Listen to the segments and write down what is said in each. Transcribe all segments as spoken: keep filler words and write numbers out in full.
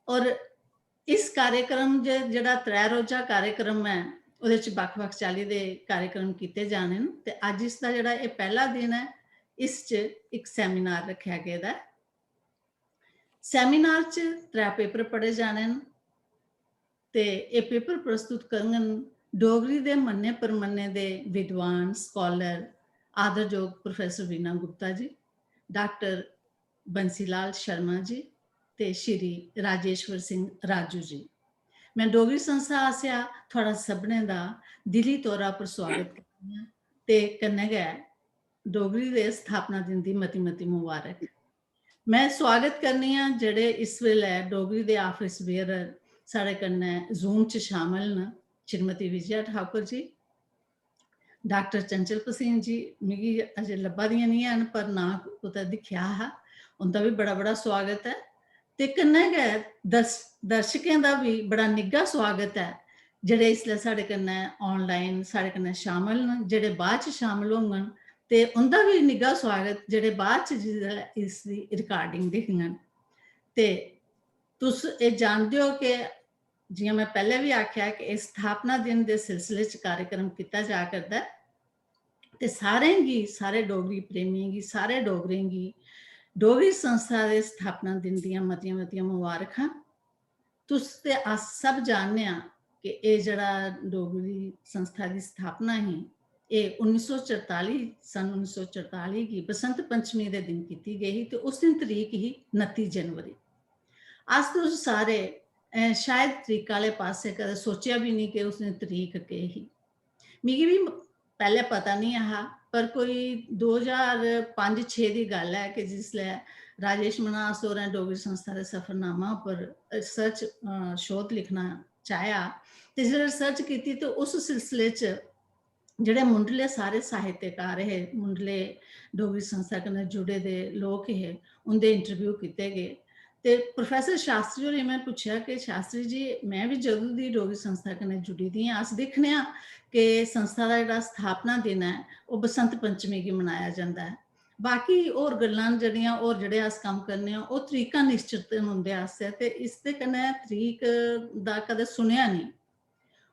और इस कार्यक्रम जे-, जेह्ड़ा त्रै रोजा कार्यक्रम ऐ, ओह्दे च बक्ख-बक्ख चाल्ली दे कार्यक्रम कीते जाने न। ते अज्ज इसदा जेह्ड़ा एह् पैह्ला दिन ऐ, इस च इक seminar रक्खेआ गेदा ऐ। Seminar च त्रै paper पढ़े जाने न ते एह् paper प्रस्तुत करङन डोगरी दे मन्ने परमन्ने दे विद्वान, scholar, आदरजोग professor Veena Gupta ji, doctor Bansilal Sharma ji ते श्री राजेश्वर सिंह राजू जी। में डोगरी संस्था आसेआ थुआढ़ा सभनें दा दिली तौरा पर सुआगत करनी आं ते कन्नै गै डोगरी दे स्थापना दिन दी मती-मती मुबारक। में सुआगत करनी आं जेह्ड़े इस बेल्लै डोगरी दे office bearer साढ़े कन्नै Zoom च शामल न, श्रीमती विजया ठाकुर जी, डॉक्टर चंचल भसीन जी, मिगी अजें लब्भा दियां निं हैन, पर नांऽ कुतै दिक्खेआ हा, उं'दा बी बड़ा-बड़ा सुआगत ऐ। ते कन्नै गै दर्श-, दर्शकें दा बी बड़ा निग्घा सुआगत ऐ, जेह्ड़े इसलै साढ़े कन्नै online साढ़े कन्नै शामल न, जेह्ड़े बाद च शामल होङन, ते उं'दा बी निग्घा सुआगत, जेह्ड़े बाद च जिसलै इसदी recording दिखङन। ते तुस एह् जानदे ओ कि जि'यां में पैह्लें बी आखेआ कि इस स्थापना दिन दे सिलसिले च कार्यक्रम कीता जा करदा ऐ, ते सारें गी, सारे डोगरी प्रेमियें गी, सारे डोगरें गी डोगरी संस्था दे स्थापना दिन दियां मतियां-मतियां मबारखां। तुस ते अस सब जानने आं कि एह् जेह्ड़ा डोगरी संस्था दी स्थापना ही, एह् उन्नी सौ चरताली, सन उन्नी सौ चरताली गी बसंत पंचमी दे दिन कीती गेई ही ते उस दिन तरीक ही नत्ती जनवरी। अस तुस सारे, अ, शायद तरीका आह्ले पासै कदें सोचेआ बी निं कि उस दिन तरीक केह् ही। मिगी बी पैह्लें पता निं हा, पर कोई दो ज्हार पंज छे दी गल्ल ऐ कि जिसलै राजेश मन्हास होरें डोगरी संस्था दे सफरनामा उप्पर research, अ, शोध लिखना चाहेआ, ते जिसलै research कीती ते उस सिलसिले च जेह्ड़े मुंढले सारे साहित्यकार हे, मुंढले डोगरी संस्था कन्नै जुड़े दे लोक हे, उं'दे interview कीते गे। ते प्रोफेसर शास्त्री होरें में पुच्छेआ कि शास्त्री जी, में बी जदूं दी डोगरी संस्था कन्नै जुड़ी दी आं, अस दिक्खने आं कि संस्था दा जेह्ड़ा स्थापना दिन ऐ, ओह् बसंत पंचमी गी मनाया जंदा ऐ। बाकी होर गल्लां न जेह्ड़ियां, होर जेह्ड़े अस कम्म करने आं, ओह् तरीकां निश्चत न उं'दे आस्तै, ते इसदे कन्नै तरीक दा कदें सुनेआ नेईं।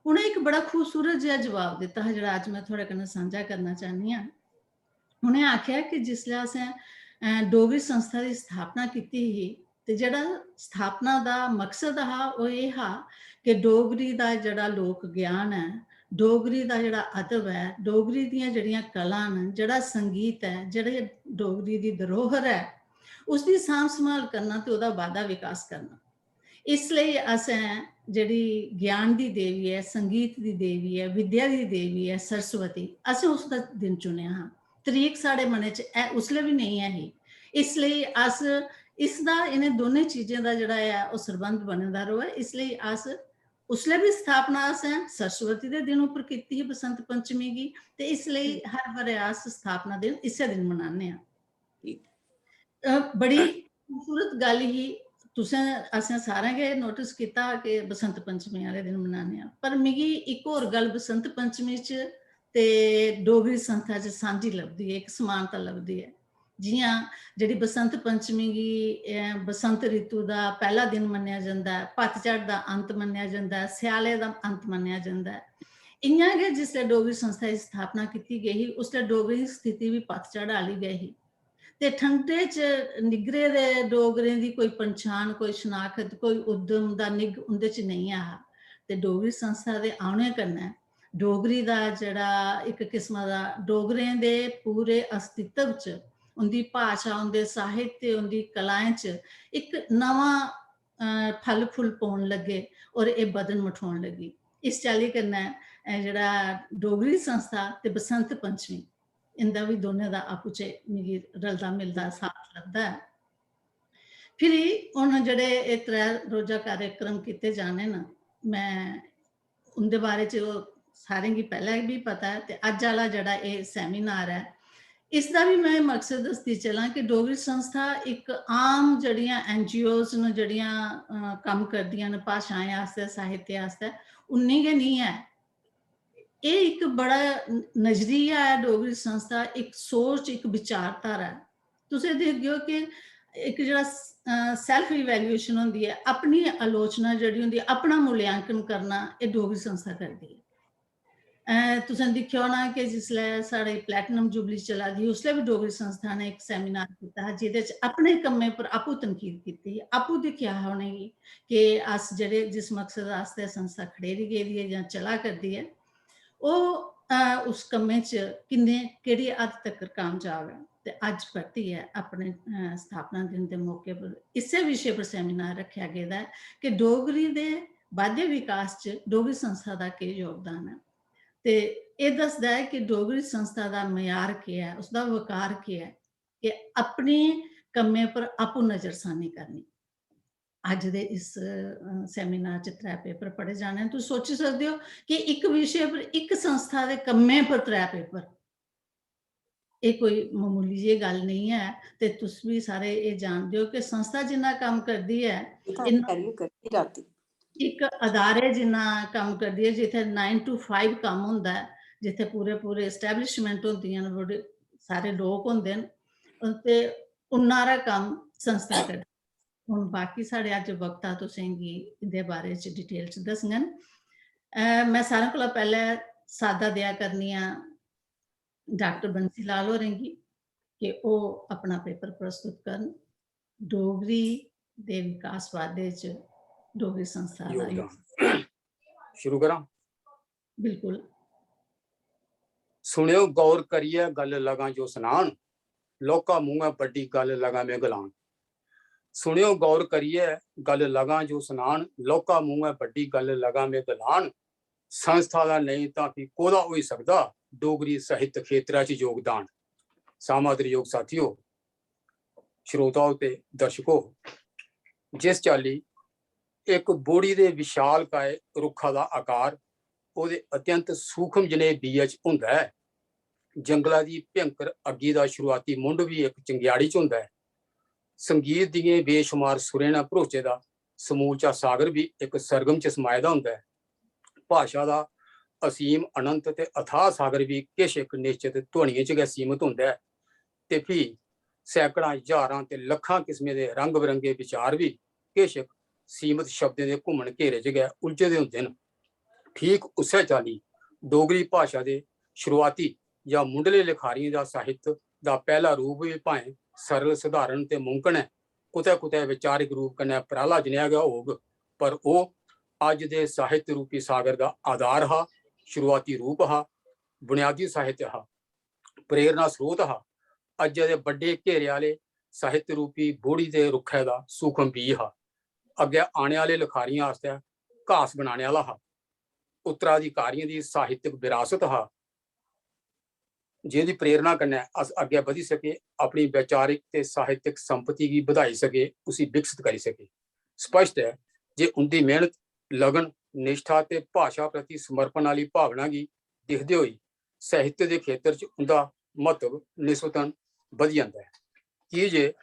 उ'नें इक बड़ा खूबसूरत जेहा जवाब दित्ता हा, जेह्ड़ा अज्ज में थुआढ़े कन्नै सांझा करना चाह्न्नी आं। उ'नें आखेआ कि जिसलै असें, अ, डोगरी संस्था दी स्थापना कीती ही, ते जेह्ड़ा स्थापना दा मकसद हा, ओह् एह् हा कि डोगरी दा जेह्ड़ा लोक ज्ञान ऐ, डोगरी दा जेह्ड़ा अदब ऐ, डोगरी दियां जेह्ड़ियां कलां न, जेह्ड़ा संगीत ऐ, जेह्ड़े डोगरी दी धरोहर ऐ, उसदी सांभ संभाल करना ते ओह्दा बाद्धा विकास करना। इसलेई असें जेह्ड़ी ज्ञान दी देवी ऐ, संगीत दी देवी ऐ, विद्या दी देवी ऐ सरस्वती, असें उसदा दिन चुनेआ हा। तरीक साढ़े मनै च ऐ, उसलै बी नेईं ऐ ही। इसलेई अस इसदा, इ'नें दोनें चीजें दा जेह्ड़ा ऐ, ओह् सरबंध बने दा र'वै। इसलेई अस उसलै बी स्थापना असें सरस्वती दे दिन उप्पर कीती ही, बसंत पंचमी गी, ते इसलेई हर ब'रै अस स्थापना दिन इस्सै दिन मनाने आं। अ, बड़ी खूबसूरत गल्ल ही, तुसें, असें सारें गै notice कीता कि बसंत पंचमी आह्ले दिन मनाने आं, पर मिगी इक होर गल्ल बसंत पंचमी च ते डोगरी संस्था च सांझी लभदी ऐ, इक समानता लभदी ऐ। जि'यां जेह्ड़ी बसंत पंचमी गी, अ, बसंत रितु दा पैह्ला दिन मन्नेआ जंदा ऐ, पतझड़ दा अंत मन्नेआ जंदा ऐ, स्याले दा अंत मन्नेआ जंदा ऐ, इ'यां गै जिसलै डोगरी संस्था दी स्थापना कीती गेई ही, उसलै डोगरी दी स्थिति बी पतझड़ आह्ली गै ही। ते ठंडे च निग्घरे दे डोगरें दी कोई पंछान, कोई शनाखत, कोई उद्यम दा निग्घ उं'दे च नेईं हा। ते डोगरी संस्था दे औने कन्नै डोगरी दा जेह्ड़ा इक किस्मा दा डोगरें दे पूरे अस्तित्व च, उं'दी भाशा, उं'दे साहित्य, उं'दी कलाएं च इक नमां, अ, फल फुल्ल पौन लगे और एह् बधन मठोन लगी। इस चाल्ली कन्नै, अ, जेह्ड़ा डोगरी संस्था ते बसंत पंचमी, इं'दा बी दोनें दा आपूं च मिगी रलदा मिलदा साथ लभदा ऐ। फिरी हून जेह्ड़े एह् त्रै रोजा कार्यक्रम कीते जाने न, में उं'दे बारे च ओह् सारें गी पैह्लें बी पता ऐ, ते अज्ज आह्ला जेह्ड़ा एह् seminar ऐ, इसदा बी में मकसद दसदी चलां कि डोगरी संस्था इक आम जेह्ड़ियां N G Os न, जेह्ड़ियां, अ, कम्म करदियां न भाशाएं आस्तै, साहित्य आस्तै, उन्नी गै निं ऐ। एह् इक बड़ा न-, नजरिया ऐ डोगरी संस्था, इक सोच, इक विचारधारा ऐ। तुस एह् दिखगे ओ कि इक जेह्ड़ा स-, अ, self evaluation होंदी ऐ, अपनी आलोचना जेह्ड़ी होंदी ऐ, अपना मूल्यांकन करना, एह् डोगरी संस्था करदी ऐ। अ, तुसें दिक्खेआ होना कि जिसलै साढ़े platinum jubilee चला दी ही, उसलै बी डोगरी संस्था ने इक seminar कीता हा, जेह्दे च अपने कम्में पर आपूं तनकीद कीती ही, आपूं दिक्खेआ हा उ'नेंगी कि अस जेह्ड़े जिस मकसद आस्तै संस्था खड़ेरी गेदी ऐ जां चला करदी ऐ, ओह्, अ, उस कम्मै च किन्ने, केह्ड़ी हद तक कामयाब ऐ। ते अज्ज परतियै अपने, अ, स्थापना दिन दे मौके पर इस्सै विशे पर seminar रक्खेआ गेदा ऐ कि डोगरी दे बाद्धे विकास च डोगरी संस्था दा केह् योगदान ऐ। ते एह् दसदा ऐ कि डोगरी संस्था दा मयार केह् ऐ, उसदा वकार केह् ऐ, कि अपने कम्में पर आपूं नजरसानी करनी। अज्ज दे इस, अ, seminar च त्रै paper पढ़े जाने न। तुस सोची सकदे ओ कि इक विशे पर, इक संस्था दे कम्में पर त्रै paper, एह् कोई ममूली जेही गल्ल नेईं ऐ। ते तुस बी सारे एह् जानदे ओ कि संस्था जिन्ना कम्म करदी ऐ, इत्थै इन्ना करियै करदी राती। इक अदारे जिन्ना कम्म करदी ऐ, जित्थै nine to five कम्म होंदा ऐ, जित्थै पूरे, पूरे establishment होंदियां न, बड़े सारे लोक होंदे न, ते उन्ना हारा कम्म संस्था करदी। हुन बाकी साढ़े अज्ज वक्ता तुसेंगी इंदे बारे च detail च दसङन। अ, में सारें कोला पैह्लें साद्दा देआ करनी आं डाक्टर बंसी लाल होरें गी कि ओह् अपना paper प्रस्तुत करन। डोगरी दे विकास बाद्धे च डोगरी संस्था दा योगदान। शुरू करां? बिल्कुल। सुनेओ गौर करियै गल्ल लगां जो सनान, लौह्का मूंहै बड्डी गल्ल लगां में गलान। सुनेओ गौर करियै गल्ल लगां जो सनान, लौह्का मूंहै बड्डी गल्ल लगां में गलान। संस्था दा नेईं तां फ्ही कोह्दा होई सकदा डोगरी साहित्य खेतरा च योगदान? सामादर योग साथियो, श्रोताओ ते दर्शको, जिस चाल्ली इक बोड़ी दे विशालकाय रुक्खा दा आकार ओह्दे अत्यंत सूखम जनेह् बीऽ च होंदा ऐ, जंगला दी भ्यंकर अग्गी दा शुरुआती मुंढ बी इक चंगेआड़ी च होंदा ऐ, संगीत दियें बेशुमार सुरें नै भरोचे दा समूलचा सागर बी इक सरगम च समाए दा होंदा ऐ। भाशा दा असीम, अनंत ते अथाह सागर बी किश इक निश्चत ध्वनियें च गै सीमत होंदा ऐ। ते फ्ही सैकड़ां, ज्हारां ते लक्खां किस्में दे रंग-बरंगे विचार बी किश इक सीमत शब्दें दे घुम्मन घेरे च गै उलझे दे होंदे न। ठीक उस्सै चाल्ली डोगरी भाशा दे शुरुआती जां मुंढले लखारियें दा साहित्य दा पैह्ला रूप बी भाएं सरल, सधारण ते मुमकन ऐ, कुतै-कुतै वैचारिक रूप कन्नै पराला जनेहा गै होग, पर ओह् अज्ज दे साहित्य रूपी सागर दा आधार हा, शुरुआती रूप हा, बुनियादी साहित्य हा, प्रेरणा स्रोत हा। अज्जै दे बड्डे घेरे आह्ले साहित्य रूपी बोड़ी दे रुक्खै दा सूखम बीऽ हा। अग्गै आने आह्ले लखारियें आस्तै घास बनाने आह्ला हा। उत्तराधिकारियें दी साहित्यक बरासत हा, जेह्दी प्रेरणा कन्नै अस अग्गै बधी सके, अपनी वैचारिक ते साहित्यक संपत्ति गी बधाई सके, उसी विकसित करी सके। स्पष्ट ऐ जे उं'दी मेह्नत, लगन, निश्ठा ते भाशा प्रति समर्पण आह्ली भावना गी दिखदे होई साहित्य दे खेतर च उं'दा म्हत्तव निस्बतन बधी जंदा ऐ, की जे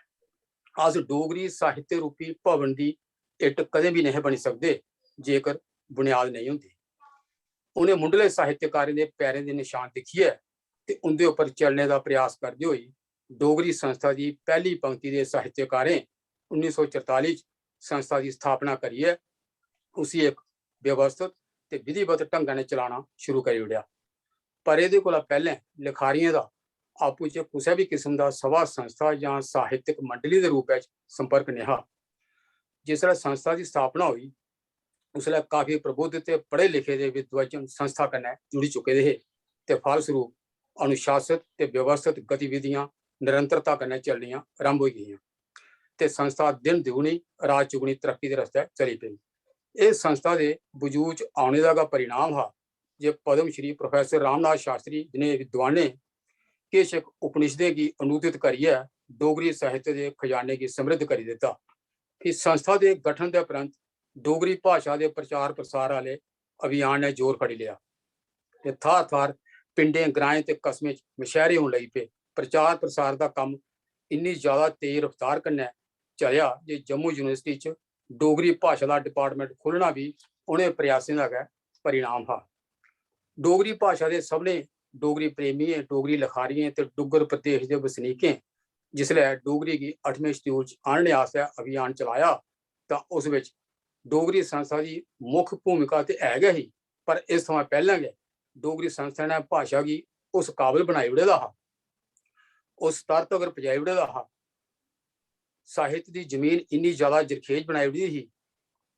अस डोगरी साहित्य रूपी भवन दी इट्ट कदें बी नेईं हे बनी सकदे जेकर बुनियाद नेईं होंदी। उ'नें मुंढले साहित्यकारें दे पैरें दे नशान दिक्खियै ते उं'दे उप्पर चलने दा प्रयास करदे होई डोगरी संस्था दी पैह्ली पंक्ति दे साहित्यकारें उन्नी सौ चरताली च संस्था दी स्थापना करियै उसी इक व्यवस्थत ते विधिवत ढंगै नै चलाना शुरू करी ओड़ेआ। पर एह्दे कोला पैह्लें लखारियें दा आपूं च कुसै बी किस्म दा सभा संस्था जां साहित्यक मंडली दे रूपै च संपर्क नेहा। जिसलै संस्था दी स्थापना होई, उसलै काफी प्रबुद्ध ते पढ़े लिखे दे विद्वजन संस्था कन्नै जुड़ी चुके दे हे ते फलस्वरूप अनुशासित ते व्यवस्थित गतिविधियां निरंतरता कन्नै चलनियां आरंभ होई गेइयां ते संस्था दिन दुगुनी रात चुगुनी तरक्की दे रस्तै चली पेई। एह् संस्था दे वजूद च औने दा गै परिणाम हा जे पद्म श्री प्रोफेसर रामनाथ शास्त्री जनेह् विद्वानें किश इक उपनिषदें गी अनूदित करियै डोगरी साहित्य दे खजाने गी समृद्ध करी दित्ता। फ्ही संस्था दे गठन दे परैंत डोगरी भाशा दे प्रचार प्रसार आह्ले अभियान ने जोर फड़ी लेआ ते थाह्र-थाह्र पिंडें, ग्राएं ते कस्बें च मशैह्रे होन लगी पे। प्रचार प्रसार दा कम्म इन्नी ज्यादा तेज रफ्तार कन्नै चलेआ जे जम्मू यूनिवर्सिटी च डोगरी भाशा दा डिपार्टमेंट खोह्लना बी उ'नें प्रयासें दा गै परिणाम हा। डोगरी भाशा दे सभनें डोगरी प्रेमियें, डोगरी लखारियें ते डुग्गर प्रदेश दे बसनीकें जिसलै डोगरी गी अठमें शड्यूल च आह्नने आस्तै अभियान चलाया, तां उस बिच डोगरी संस्था दी मुक्ख भूमिका ते है गै ही, पर इस थमां पैह्लें गै डोगरी संस्था ने भाशा गी उस काबल बनाई ओड़े दा हा, उस स्तर तगर पजाई ओड़े दा हा, साहित्य दी जमीन इन्नी ज्यादा जरखेज बनाई ओड़ी दी ही,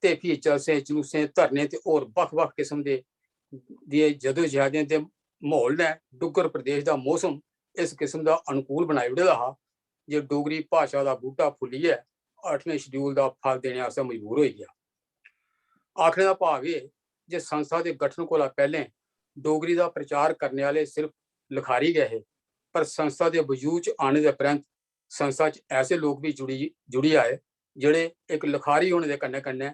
ते फ्ही जलसें, जलूसें, धरने ते होर बक्ख-बक्ख किस्म दे, दिये जदोजहदें दे म्हौल ने डुग्गर प्रदेश दा मौसम इस किस्म दा अनुकूल बनाई ओड़े दा हा जे डोगरी भाशा दा बूह्टा फुल्लियै अठमें शड्यूल दा फल देने आस्तै मजबूर होई गेआ। आखने दा भाव एह् जे संस्था दे गठन कोला पैह्लें डोगरी दा प्रचार करने आह्ले सिर्फ लखारी गै हे, पर संस्था दे वजूद च आने दे परैंत संस्था च ऐसे लोक बी जुड़ी, जुड़ी आए, जेह्ड़े इक लखारी होने दे कन्नै-कन्नै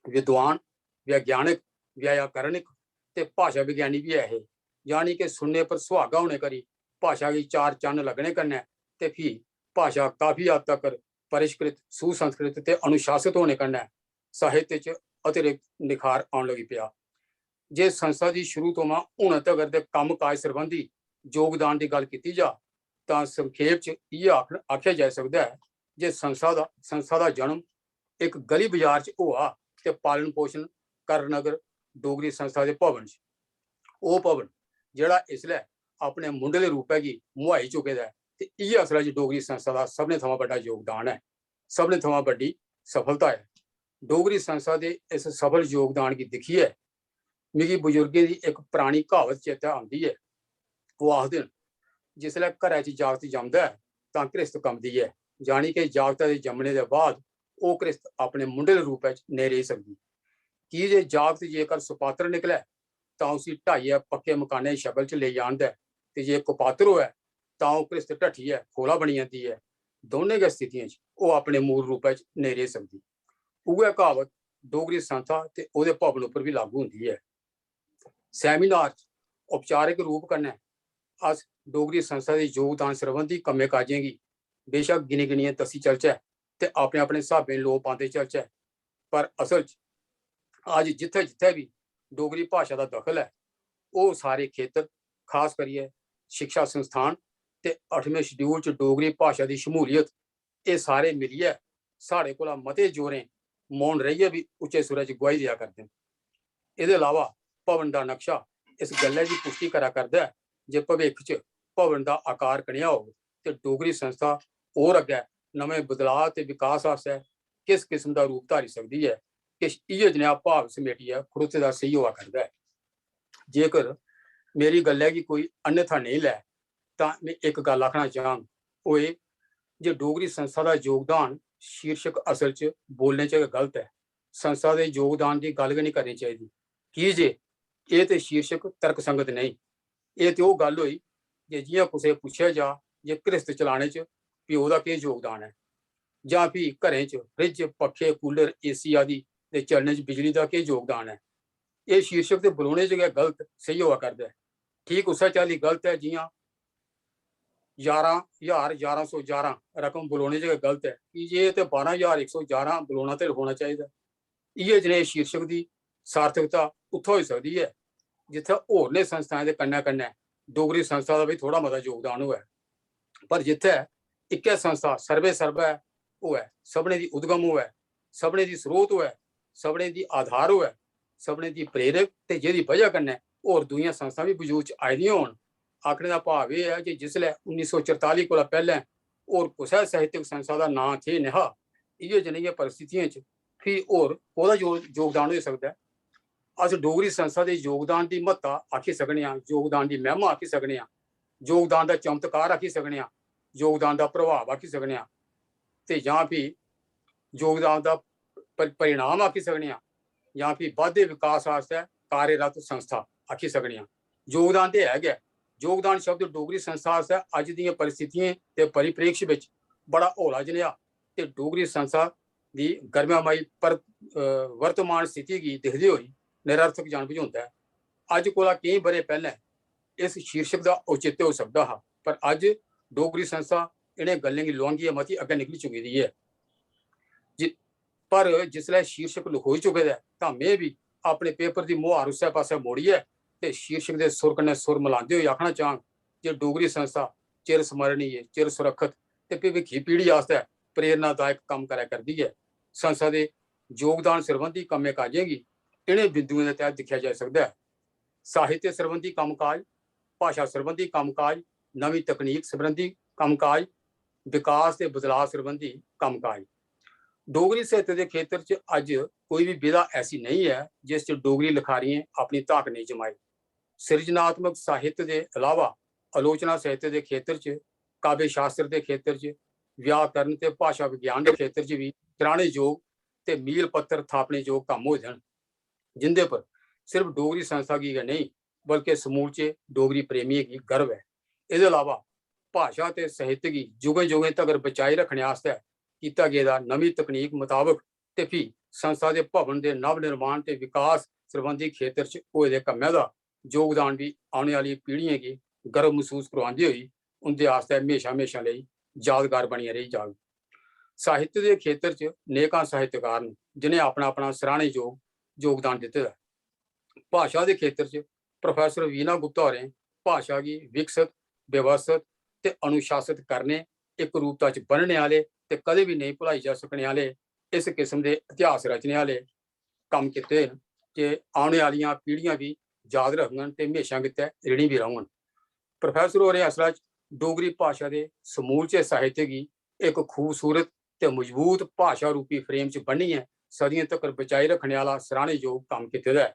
विद्वान, वैज्ञानिक, व्याकरणिक ते भाशा विज्ञानी बी ऐ हे। यानी के सुनने पर सुहागा होने करी भाशा गी चार चन्न लग्गने कन्नै ते फ्ही भाशा काफी हद तगर परिष्कृत, सुसंस्कृत ते अनुशासित होने कन्नै साहित्य च अतिरिक्त निखार औन लगी पेआ। जे संस्था दी शुरू थमां हुन तगर दे कम्म काज सरबंधी योगदान दी गल्ल कीती जा, तां संखेप च इ'यै आखन-, आखेआ जाई सकदा ऐ जे संस्था दा, संस्था दा जन्म इक गली बाजार च होआ ते पालन पोशन करनगर डोगरी संस्था दे भवन च। ओह् भवन जेह्ड़ा इसलै अपने मुंढले रूपै गी मुहाई चुके दा ऐ ते इ'यै असलै च डोगरी संस्था दा सभनें थमां बड्डा योगदान ऐ, सभनें थमां बड्डी सफलता ऐ। डोगरी संस्था दे इस सफल योगदान गी दिक्खियै मिगी बजुर्गें दी इक परानी क्हावत चेतै औंदी ऐ। ओह् आखदे न, "जिसलै घरै च जागत जमदा ऐ, तां घ्रिस्त कमदी ऐ।" यानी के जागतै दे जम्मने दे बाद ओह् घ्रिस्त अपने मुंढले रूपै च नेईं रेही सकदी। की जे जागत जेकर सुपात्र निकलै, तां उसी ढाइयै पक्के मकानै दी शकल च लेई आनदा ऐ, ते जे कुपात्र होऐ, तां ओह् घ्रिस्त ढट्ठियै खोला बनी जंदी ऐ। दौनें गै स्थितियें च ओह् अपने मूल रूपै च नेईं रेही सकदी। उ'ऐ क्हावत डोगरी संस्था ते ओह्दे भवन उप्पर बी लागू होंदी ऐ। सैमिनार च औपचारिक रूप कन्नै अस डोगरी संस्था दे योगदान सरबंधी कम्में काजें गी बेशक गिनी-गिनियै दस्सी चलचै ते अपने-अपने स्हाबें लोऽ पांदे चलचै, पर असल च अज्ज जित्थै-जित्थै बी डोगरी भाशा दा दखल ऐ, ओह् सारे खेतर, खास करियै शिक्षा संस्थान ते अठमें शड्यूल च डोगरी भाशा दी शमूलियत, एह् सारे मिलियै साढ़े कोला मते जोरें मौन रेहियै बी उच्चे सुरै च गुआही देआ करदे न। एह्दे अलावा भवन दा नक्शा इस गल्लै दी पुश्टी करा करदा ऐ जे भविक्ख च भवन दा आकार कनेहा होग ते डोगरी संस्था होर अग्गै नमें बदलाऽ ते विकास आस्तै किस किस्म दा रूप धारी सकदी ऐ। किश इ'यै जनेहा भाव समेटियै खड़ोते दा सेही होआ करदा ऐ। जेकर मेरी गल्लै गी कोई अन्यथा नेईं लै, तां में इक गल्ल आखना चाहङ, ओह् एह् जे डोगरी संस्था दा योगदान शीर्षक असल च बोलने च गै गलत ऐ। संस्था दे योगदान दी गल्ल गै नेईं करनी चाहिदी, की जे एह् ते शीर्षक तर्कसंगत नेईं। एह् ते ओह् गल्ल होई जे जि'यां कुसै गी पुच्छेआ जा जे घ्रिस्त चलाने च प्यो दा केह् योगदान ऐ, जां फ्ही घरें च फ्रिज, पक्खे, कूलर, एसी आदि दे चलने च बिजली दा केह् योगदान ऐ। एह् शीर्षक ते बलौने च गै गलत सेही होआ करदा ऐ। ठीक उस्सै चाल्ली गलत ऐ जि'यां ञारां ज्हार ञारां सौ ञारां रकम बलौने च गै गलत ऐ, की जे एह् ते बारां ज्हार इक सौ ञारां बलौना ते लखोना चाहिदा। इ'यै जनेह् शीर्षक दी सार्थकता उत्थै होई सकदी ऐ जित्थै होरनें संस्थाएं दे कन्नै-कन्नै डोगरी संस्था दा बी थोह्ड़ा मता योगदान होऐ, पर जित्थै इक्कै संस्था सर्वे सर्वै होऐ, सभनें दी उद्गम होऐ, सभनें दी स्रोत होऐ, सभनें दी आधार होऐ, सभनें दी प्रेरक ते जेह्दी बजह कन्नै होर दूइयां संस्थां बी वजूद च आई दियां होन। आखने दा भाव एह् ऐ जे जिसलै उन्नी सौ चरताली कोला पैह्लें होर कुसै साहित्यक संस्था दा नांऽ थे नेहा, इ'यै जनेहियें परिस्थितियें च फ्ही होर कोह्दा जो-, योगदान होई सकदा ऐ? अस डोगरी संस्था दे योगदान दी म्हत्ता आखी सकने आं, योगदान दी मैह्मा आखी सकने आं, योगदान दा चमत्कार आखी सकने आं, योगदान दा प्रभाव आखी सकने आं, ते जां फ्ही योगदान दा पर-, परिणाम आखी सकने आं, जां फ्ही बाद्धे विकास आस्तै कार्यरत संस्था आखी सकने आं। योगदान ते है गै। योगदान शब्द डोगरी संस्था आस्तै अज्ज दियें परिस्थितियें ते परिप्रेक्ष्य बिच बड़ा हौला जनेहा ते डोगरी संस्था दी गर्मामय पर, अ, वर्तमान स्थिति गी दिखदे होई निरर्थक जन बझोंदा ऐ। अज्ज कोला केईं ब'रे पैह्लें इस शीर्षक दा औचित्य होई सकदा हा, पर अज्ज डोगरी संस्था इ'नें गल्लें गी लुआंघियै मती अग्गें निकली चुकी दी ऐ। जि-, पर जिसलै शीर्षक लखोई चुके दा ऐ, तां में बी अपने पेपर दी मुहार उस्सै पासै मोड़ियै ते शीर्षक दे सुर कन्नै सुर मलांदे होई आखना चाह्ङ जे डोगरी संस्था चिर स्मरणीय, चिर सुरक्खत ते भविक्खी पीढ़ी आस्तै प्रेरणादायक कम्म करै करदी ऐ। संस्था दे योगदान सरबंधी कम्में काजें गी इ'नें बिंदुएं दे तैह्त दिक्खेआ जाई सकदा ऐ। साहित्य सरबंधी कम्मकाज, भाशा सरबंधी कम्मकाज, नमीं तकनीक सरबंधी कम्मकाज, विकास ते बदलाव सरबंधी कम्मकाज। डोगरी साहित्य दे खेतर च अज्ज कोई बी विधा ऐसी नेईं ऐ जिस च डोगरी लखारियें अपनी धाक नेईं जमाई। सिरजनात्मक साहित्य दे अलावा आलोचना साहित्य दे खेतर च, काव्य शास्त्र दे खेतर च, व्याकरण ते भाशा विज्ञान दे खेतर च बी सराहने जोग ते मील पत्थर थापने जोग कम्म होए दे न, जिंदे पर सिर्फ डोगरी संस्था गी गै नेईं बल्के समूलचे डोगरी प्रेमियें गी गर्व ऐ। एह्दे अलावा भाशा ते साहित्य गी जुगें-जुगें तगर बचाई रक्खने आस्तै कीता गेदा नमीं तकनीक मताबक ते फ्ही संस्था दे भवन दे नव निर्माण ते विकास सरबंधी खेतर च होए दे कम्मै दा योगदान बी औने आह्ली पीढ़ियें गी गर्व मसूस करोआंदे होई उं'दे आस्तै म्हेशां-म्हेशां लेई यादगार बनियै रेही जाग। साहित्य दे खेतर च नेकां साहित्यकार न जि'नें अपना-अपना सराह्ने जोग योगदान दित्ते दा ऐ। भाशा दे खेतर च प्रोफेसर वीणा गुप्ता होरें भाशा गी विकसत, व्यवस्थत ते अनुशासत करने, इक रूपता च ब'न्नने आह्ले ते कदें बी नेईं भुलाई जाई सकने आह्ले इस किस्म दे इतिहास रचने आह्ले कम्म कीते न जे औने आह्लियां पीढ़ियां बी याद रखङन ते म्हेशां गित्तै ऋणी बी रौह्ङन। प्रोफेसर होरें असल च डोगरी भाशा दे समूलचे साहित्य गी इक खूबसूरत ते मजबूत भाशा रूपी फ्रेम च ब'न्नियै सदियें तगर बचाई रक्खने आह्ला सराह्ने जोग कम्म कीते दा ऐ,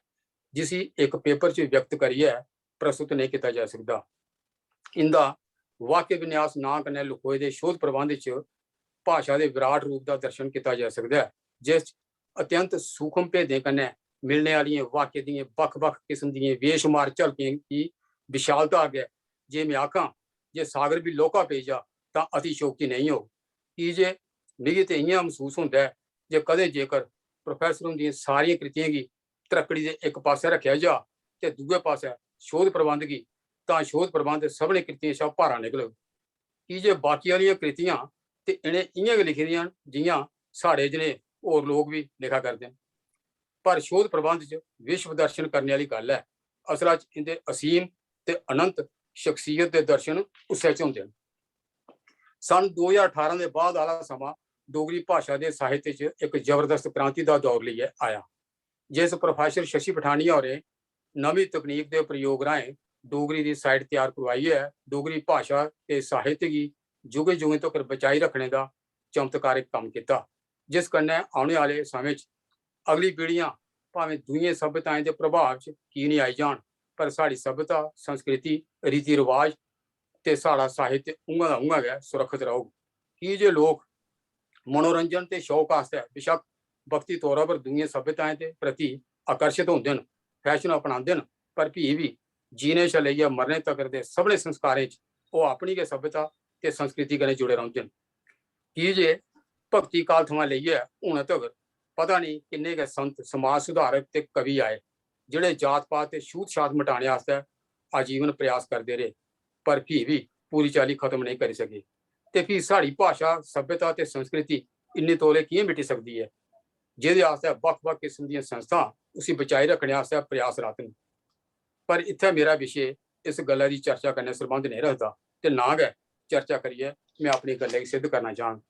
जिसी इक पेपर च व्यक्त करियै प्रस्तुत नेईं कीता जाई सकदा। इं'दा वाक्य विन्यास नांऽ कन्नै लखोए दे शोध प्रबंध च भाशा दे विराट रूप दा दर्शन कीता जाई सकदा ऐ, जिस च अत्यंत सूक्ष्म भेदें कन्नै मिलने आह्लियें वाक्य दियें बक्ख-बक्ख किस्म दियें बेशुमार झलकें दी विशालता अग्गै जे में आखां जे सागर बी लौह्का पेई जा तां अतिशयोक्ति नेईं होग, की जे मिगी ते इ'यां मसूस होंदा ऐ जे कदें जेकर प्रोफेसर हुंदियें सारियें कृतियें गी त्रक्कड़ी दे इक पासै रक्खेआ जा ते दूए पासै शोध प्रबंध गी, तां शोध प्रबंध सभनें कृतियें शा भारा निकलग। की जे बाकी आह्लियां कृतियां ते इ'नें इ'यां गै लिखी दियां न जि'यां साढ़े जनेह् होर लोक बी लिखा करदे न। पर शोध प्रबंध च विश्व दर्शन करने आह्ली गल्ल ऐ। असल च इं'दे असीम ते अनंत शख्सियत दे दर्शन उस्सै च होंदे न। सन् दो ज्हार ठारां दे बाद आह्ला समां डोगरी भाशा दे साहित्य च इक जबरदस्त क्रांति दा दौर लेइयै आया, जिस प्रोफेसर शशि पठानिया होरें नमीं तकनीक दे प्रयोग राहें डोगरी दी साइट त्यार करोआइयै डोगरी भाशा ते साहित्य गी जुगें-जुगें तगर बचाई रक्खने दा चमत्कारिक कम्म कीता, जिस कन्नै औने आह्ले समें च अगली पीढ़ियां भामें दूइयें सभ्यताएं दे प्रभाव च की निं आई जान, पर साढ़ी सभ्यता, संस्कृति, रीति-रवाज ते साढ़ा साहित्य उ'आं दा उ'आं गै सुरक्खत रौह्ग। की जे लोक मनोरंजन ते शौक आस्तै बेशक्क वक्ती तौरा पर दूइयें सभ्यताएं दे प्रति आकर्शत होंदे न, फैशन अपनांदे न, पर फ्ही बी जीने शा लेइयै मरने तगर दे सभनें संस्कारें च ओह् अपनी गै सभ्यता ते संस्कृति कन्नै जुड़े रौंह्दे न। की जे भक्ति काल थमां लेइयै हुनै तगर पता नेईं किन्ने गै संत, समाज सुधारक ते कवि आए, जेह्ड़े जात-पात ते छूत-छात मटाने आस्तै आजीवन प्रयास करदे रेह्, पर फ्ही बी पूरी चाल्ली खत्म नेईं करी सके। ते फ्ही साढ़ी भाशा, सभ्यता ते संस्कृति इन्ने तौले कि'यां मिटी सकदी ऐ, जेह्दे आस्तै बक्ख-बक्ख किस्म दियां संस्थां उसी बचाई रक्खने आस्तै प्रयासरत न। पर इत्थै मेरा विशे इस गल्लै दी चर्चा कन्नै सरबंध नेईं रखदा ते ना गै चर्चा करियै में अपनी गल्लै गी सिद्ध करना चाह्ङ।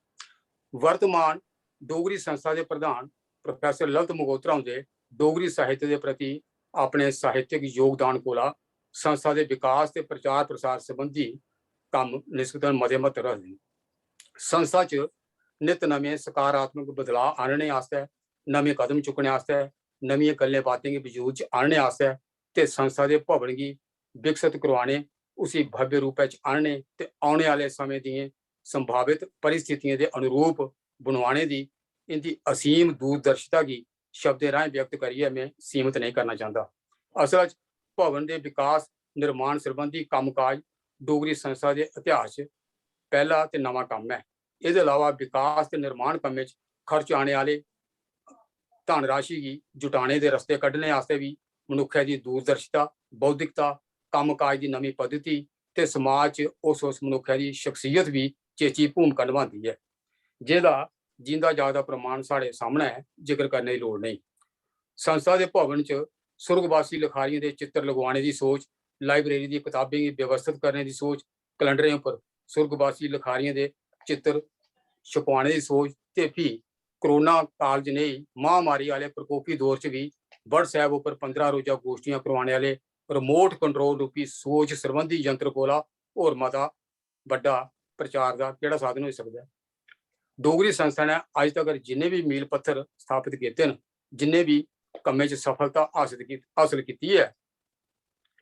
वर्तमान डोगरी संस्था दे प्रधान प्रोफेसर ललित मंगोत्रा हुंदे डोगरी साहित्य दे प्रति अपने साहित्यक योगदान कोला संस्था दे विकास ते प्रचार प्रसार सरबंधी कम्म निस्बतन मते म्हत्तव रखदे न। संस्था च नित्त नमें सकारात्मक बदलाव आह्नने आस्तै, नमें कदम चुक्कने आस्तै, नमियें गल्लें बातें गी वजूद च आह्नने आस्तै ते संस्था दे भवन गी विकसत करोआने, उसी भव्य रूपै च आह्नने ते औने आह्ले समें दियें संभावित परिस्थितियें दे अनुरूप बनोआने दी इं'दी असीम दूरदर्शिता गी शब्दें राहें व्यक्त करियै में सीमत नेईं करना चांह्दा। असल च भवन दे विकास निर्माण सरबंधी कम्मकाज डोगरी संस्था दे इतिहास च पैह्ला ते नमां कम्म ऐ। एह्दे अलावा विकास ते निर्माण कम्में च खर्च आने आह्ले धनराशि गी जुटाने दे रस्ते कड्ढने आस्तै बी मनुक्खै दी दूरदर्शिता, बौद्धिकता, कम्मकाज दी नमीं पद्धति ते समाज च उस उस मनुक्खै दी शख्सियत बी चेची भूमिका नभांदी ऐ, जेह्दा जींदा जागदा प्रमाण साढ़े सामनै ऐ, जिक्र करने दी लोड़ नेईं। संस्था दे भवन च सुर्गवासी लखारियें दे चित्तर लगवाने दी सोच, लाइब्रेरी दी कताबें गी व्यवस्थित करने दी सोच, कलंडरें उप्पर सुर्गवासी लखारियें दे चित्र छपवाने दी सोच ते फ्ही कोरोना काल जनेही महामारी आह्ले प्रकोपी दौर च बी WhatsApp उप्पर पंदरां रोजा गोश्ठियां करोआने आह्ले remote control रूपी सोच सरबंधी यंत्र कोला होर मता बड्डा प्रचार दा केह्ड़ा साधन होई सकदा ऐ? डोगरी संस्था ने अज्ज तगर जिन्ने बी मील पत्थर स्थापत कीते न, जिन्ने बी कम्में च सफलता हासल की-, हासल कीती ऐ,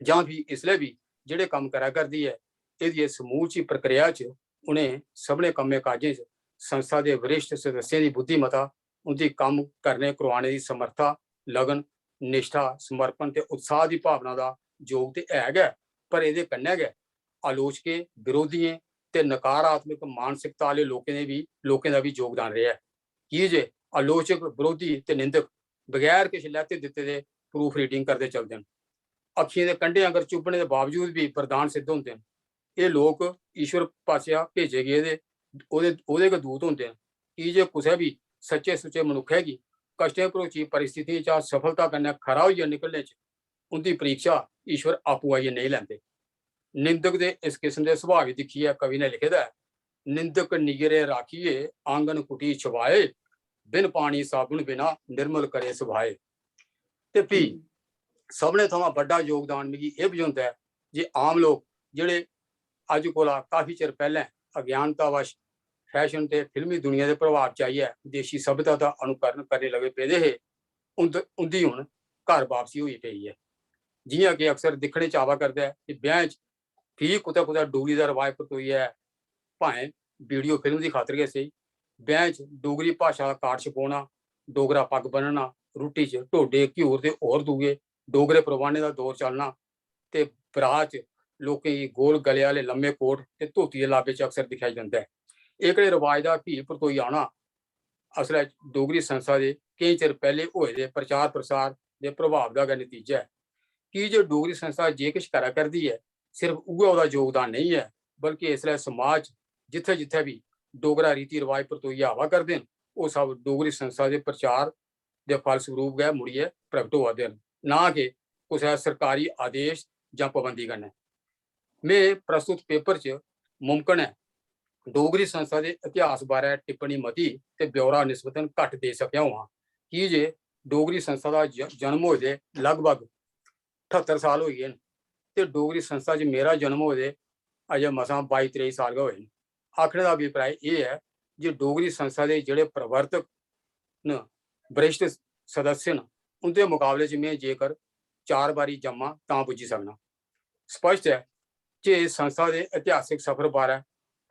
जां फ्ही इसलै बी जेह्ड़े कम्म करा करदी ऐ, एह्दी इस समूलची प्रक्रिया च उ'नें सभनें कम्में काजें च संस्था दे वरिष्ठ सदस्यें दी बुद्धिमता, उं'दी कम्म करने करोआने दी समर्था, लगन, निश्ठा, समर्पण ते उत्साह दी भावना दा जोग ते है गै, पर एह्दे कन्नै गै आलोचकें, बरोधियें ते नकारात्मक मानसिकता आह्ले लोकें दे बी, लोकें दा बी जोगदान रेहा ऐ। की जे आलोचक, बरोधी ते निंदक बगैर किश लैते दित्ते दे proof reading करदे चलदे न। अक्खियें दे कंढे आंगर चुब्भने दे बावजूद बी वरदान सिद्ध होंदे न। एह् लोक ईश्वर पासेआ भेजे गेदे ओह्दे, ओह्दे गै दूत होंदे न, की जे कुसै बी सच्चे सुच्चे मनुक्खै गी कश्टें भरोची परिस्थितियें चा सफलता कन्नै खरा होइयै निकलने च उं'दी परीक्षा ईश्वर आपूं आइयै नेईं लैंदे। निंदक दे इस किस्म दे सुभाऽ गी दिक्खियै कवि ने लिखे दा ऐ, "निंदक निगरे राखिये आंगन कुटी छुपाए, बिन पानी साबुन बिना निर्मल करे सुभाए।" ते फ्ही सभनें थमां बड्डा योगदान मिगी एह् बझोंदा ऐ जे आम लोक जेह्ड़े अज्ज कोला काफी चिर पैह्लें अज्ञानतावश फैशन ते फिल्मी दुनिया दे प्रभाव च आइयै देशी सभ्यता दा अनुकरण करने लगे पेदे हे, उं'द-, उं'दी हून घर बापसी होई पेई ऐ। जि'यां कि अक्सर दिक्खने च आवा करदा ऐ कि ब्याहें च फ्ही कुतै कुतै डोगरी दा रवाज परतोइयै, भाएं वीडियो फिल्म दी खातर गै सेही, ब्याहें च डोगरी भाशा दा कार्ड छपोना, डोगरा पग्ग ब'न्नना, रुट्टी च ढोडे, घ्यूर ते होर दूए डोगरे परवाने दा दौर चलना ते बरात च लोकें गी गोल गले आह्ले लम्मे कोट ते धोती दे लाबे च अक्सर दिक्खेआ जंदा ऐ। एह्कड़े रवाज दा फ्ही परतोई औना असलै च डोगरी संस्था दे केईं चिर पैह्ले होए दे प्रचार प्रसार दे प्रभाव दा गै नतीजा ऐ। की जे डोगरी संस्था जे किश करा करदी ऐ, सिर्फ उ'ऐ ओह्दा योगदान नेईं ऐ, बल्के इसलै समाज च जित्थै-जित्थै बी डोगरा रीति रवाज परतोइयै आवा करदे न, ओह् सब डोगरी संस्था दे प्रचार दे फलस्वरूप गै मुड़ियै प्रगट होआ दे न, ना के कुसै सरकारी आदेश जां पाबंदी कन्नै। में प्रस्तुत पेपर च मुमकन ऐ डोगरी संस्था दे इतिहास बारै टिप्पणी मती ते ब्यौरा निस्बतन घट्ट देई सकेआ होआं, की जे डोगरी संस्था दा ज-, जन्म होए दे लगभग ठत्तर साल होई गे न ते डोगरी संस्था च मेरा जन्म होए दे अजें मसां बाई त्रेई साल गै होए न। आखने दा अभिप्राय एह् ऐ जे डोगरी संस्था दे जेह्ड़े प्रवर्तक न, वरिष्ठ सदस्य न, उं'दे मकाबले च में जेकर चार बारी जम्मां तां पुज्जी सकनां। स्पष्ट ऐ जे इस संस्था दे ऐतिहासिक सफर बारै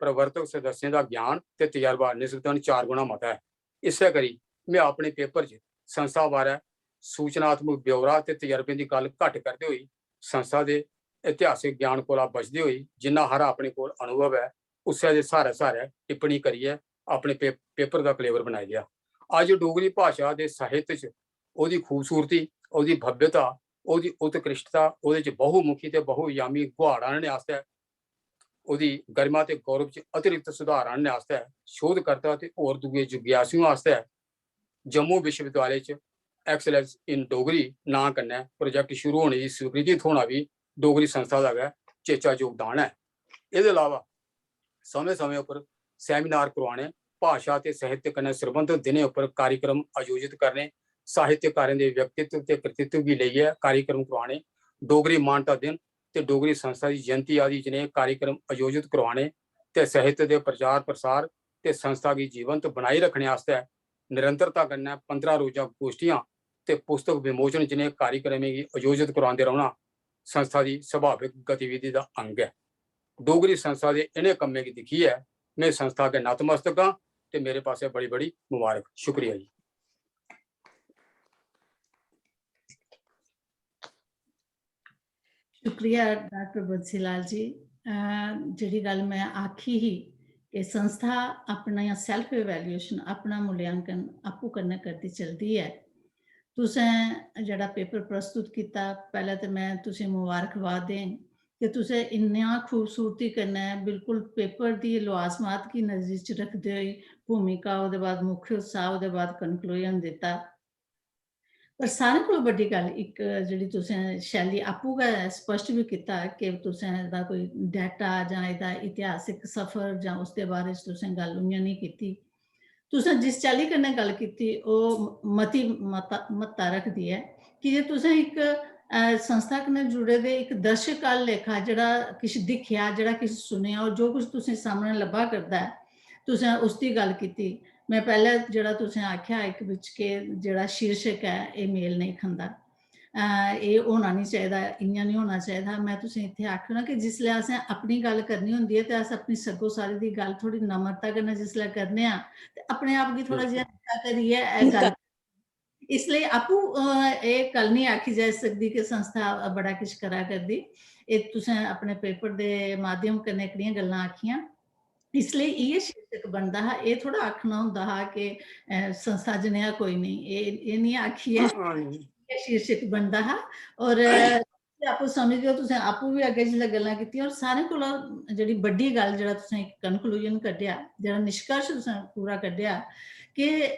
प्रवर्तक सदस्यें दा ज्ञान ते तजर्बा निस्बतन चार गुणा मता ऐ। इस्सै करी में अपने पेपर च संस्था बारै सूचनात्मक ब्यौरा ते तजर्बें दी गल्ल घट्ट करदे होई संस्था दे ऐतिहासिक ज्ञान कोला बचदे होई जिन्ना हारा अपने कोल अनुभव ऐ, उस्सै दे स्हारै-स्हारै टिप्पणी करियै अपने पे-, पेपर दा कलेवर बनाई लेआ। अज्ज डोगरी भाशा दे साहित्य च ओह्दी खूबसूरती, ओह्दी भव्यता, ओह्दी उत्कृश्टता, ओह्दे च बहुमुखी ते बहुआयामी गुहाड़ आह्नने आस्तै, ओह्दी गरिमा ते गौरव च अतिरिक्त सुधार आह्नने आस्तै शोधकर्ता ते होर दूए जिज्ञासुएं आस्तै जम्मू विश्वविद्यालय च Excellence in Dogri नांऽ कन्नै प्रोजेक्ट शुरू होने दी स्वीकृति थ्होना बी डोगरी संस्था दा गै चेचा योगदान ऐ। एह्दे अलावा समें-समें उप्पर seminar करोआने, भाशा ते साहित्य कन्नै सरबंधत दिनें उप्पर कार्यक्रम आयोजत करने, साहित्यकारें दे व्यक्तित्व ते कृतित्व गी लेइयै कार्यक्रम करोआने, डोगरी मानता दिन ते डोगरी संस्था दी जयंती आदि जनेह् कार्यक्रम आयोजत करोआने ते साहित्य दे प्रचार प्रसार ते संस्था गी जीवंत बनाई रक्खने आस्तै निरंतरता कन्नै पंदरां रोजा गोश्ठियां ते पुस्तक विमोचन जनेह् कार्यक्रमें गी आयोजत करोआंदे रौह्ना संस्था दी स्वाभाविक गतिविधि दा अंग ऐ। डोगरी संस्था दे इ'नें कम्में गी दिक्खियै में संस्था अग्गें नतमस्तक आं ते मेरे पासेआ बड़ी-बड़ी मुबारक। शुक्रिया जी। शुक्रिया डॉक्टर बंसीलाल जी। अ, जेह्ड़ी गल्ल में आखी ही कि संस्था अपना self evaluation, अपना मूल्यांकन आपूं कन्नै करदी चलदी ऐ। तुसें जेह्ड़ा पेपर प्रस्तुत कीता, पैह्लें ते में तुसें मुबारकबाद दें कि तुसें इन्नियां खूबसूरती कन्नै बिल्कुल पेपर दी लवाजमात गी नजरी च रखदे होई भूमिका, ओह्दे बाद मुख्य उत्साह, ओह्दे बाद conclusion दित्ता। पर सारें कोला बड्डी गल्ल इक जेह्ड़ी तुसें शैली आपूं गै स्पष्ट बी कीता कि तुसें एह्दा कोई डेटा जां एह्दा इतिहासिक सफर जां उसदे बारे च तुसें गल्ल उ'यां निं कीती। तुसें जिस चाल्ली कन्नै गल्ल कीती, ओह् मती मता-, म्हत्ता रखदी ऐ कि जे तुसें इक, अ, संस्था कन्नै जुड़े दे इक दर्शक आह्ले लेखा जेह्ड़ा किश दिक्खेआ, जेह्ड़ा किश सुनेआ और जो कुछ तुसें सामनै लब्भा करदा ऐ, तुसें उसदी गल्ल कीती। में पैह्लें जेह्ड़ा तुसें आखेआ इक बिच के जेह्ड़ा शीर्षक ऐ, एह् मेल नेईं खंदा। अ, एह् होना निं चाहिदा, इ'यां निं होना चाहिदा। में तुसें इत्थै आखना कि जिसलै असें अपनी गल्ल करनी होंदी ऐ ते अस अपनी सग्गोसारी दी गल्ल थोह्ड़ी नम्रता कन्नै जिसलै करने आं ते अपने आप गी थोह्ड़ा जेहा निक्का करियै एह् गल्ल, इसलेई आपूं, अ, एह् गल्ल निं आखी जाई सकदी कि संस्था बड़ा किश करा करदी। एह् तुसें अपने पेपर दे माध्यम कन्नै एह्कड़ियां गल्लां आखियां। इसलेई इ'यै शीर्षक बनदा हा, एह् थोह्ड़ा आखना होंदा हा कि, अ, संस्था जनेहा कोई नेईं, एह्, एह् निं आखियै एह् शीर्षक बनदा हा। और, अ, तुस आपूं समझदे ओ, तुसें आपूं बी अग्गें जिसलै गल्लां कीतियां, और सारें कोला जेह्ड़ी बड्डी गल्ल, जेह्ड़ा तुसें इक conclusion कड्ढेआ, जेह्ड़ा निष्कर्ष तुसें पूरा कड्ढेआ कि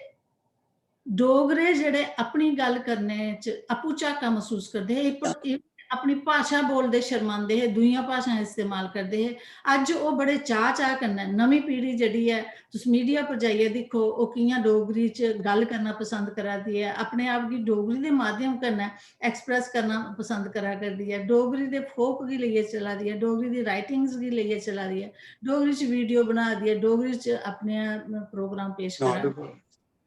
डोगरे जेह्ड़े अपनी गल्ल करने च आपूं झाका मसूस करदे हे, इप-, इप-, अपनी भाशा बोलदे शर्मांदे हे, दूइयां भाशां इस्तेमाल करदे हे। अज्ज ओह् बड़े चाऽ-चाऽ कन्नै, नमीं पीढ़ी जेह्ड़ी ऐ, तुस मीडिया पर जाइयै दिक्खो, ओह् कि'यां डोगरी च गल्ल करना पसंद करा दी ऐ, अपने आप गी डोगरी दे माध्यम कन्नै express करना पसंद करा करदी ऐ, डोगरी दे folk गी लेइयै चला दी ऐ, डोगरी दी writings गी लेइयै चला दी ऐ, डोगरी च video बना दी ऐ, डोगरी च अपने, अ, program पेश करा दी ऐ।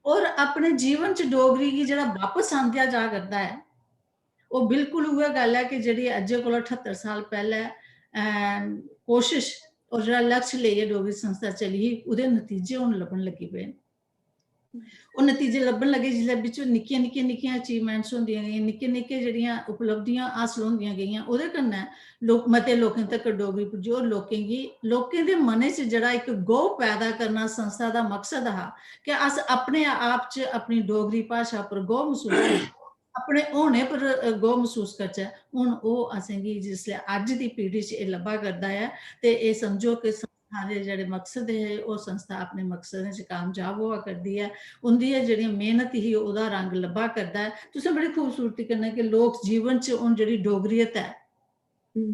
और अपने जीवन च डोगरी गी जेह्ड़ा बापस आंदेआ जा करदा ऐ, ओह् बिल्कुल उ'ऐ गल्ल ऐ कि जेह्ड़ी अज्जै कोला ठत्तर साल पैह्लें, अम, कोशश और जेह्ड़ा लक्ष्य लेइयै डोगरी संस्था चली ही, ओह्दे नतीजे हुन लब्भन लगी पे न। ओह् नतीजे लब्भन लगे जिसलै बिच्चों निक्कियां, निक्कियां, निक्कियां achievements होंदियां गेइयां, निक्के, निक्के जेह्ड़ियां उपलब्धियां हासल होंदियां गेइयां, ओह्दे कन्नै लोक, मते लोकें तक डोगरी पुज्जी और लोकें गी, लोकें दे मनै च जेह्ड़ा इक गौह् पैदा करना संस्था दा मकसद हा कि अस अपने आप च अपनी डोगरी भाशा पर गौह् मसूस करचै, अपने होने पर, अ, गौह् मसूस करचै। हुन ओह् असेंगी जिसलै अज्ज दी पीढ़ी च एह् लब्भा करदा ऐ ते एह् समझो कि संस्था दे जेह्ड़े मकसद हे, ओह् संस्था अपने मकसदें च कामयाब होआ करदी ऐ। उं'दी एह् जेह्ड़ी मेह्नत ही, ओह्दा रंग लब्भा करदा ऐ। तुसें बड़ी खूबसूरती कन्नै कि लोक जीवन च हुन जेह्ड़ी डोगरियत ऐ,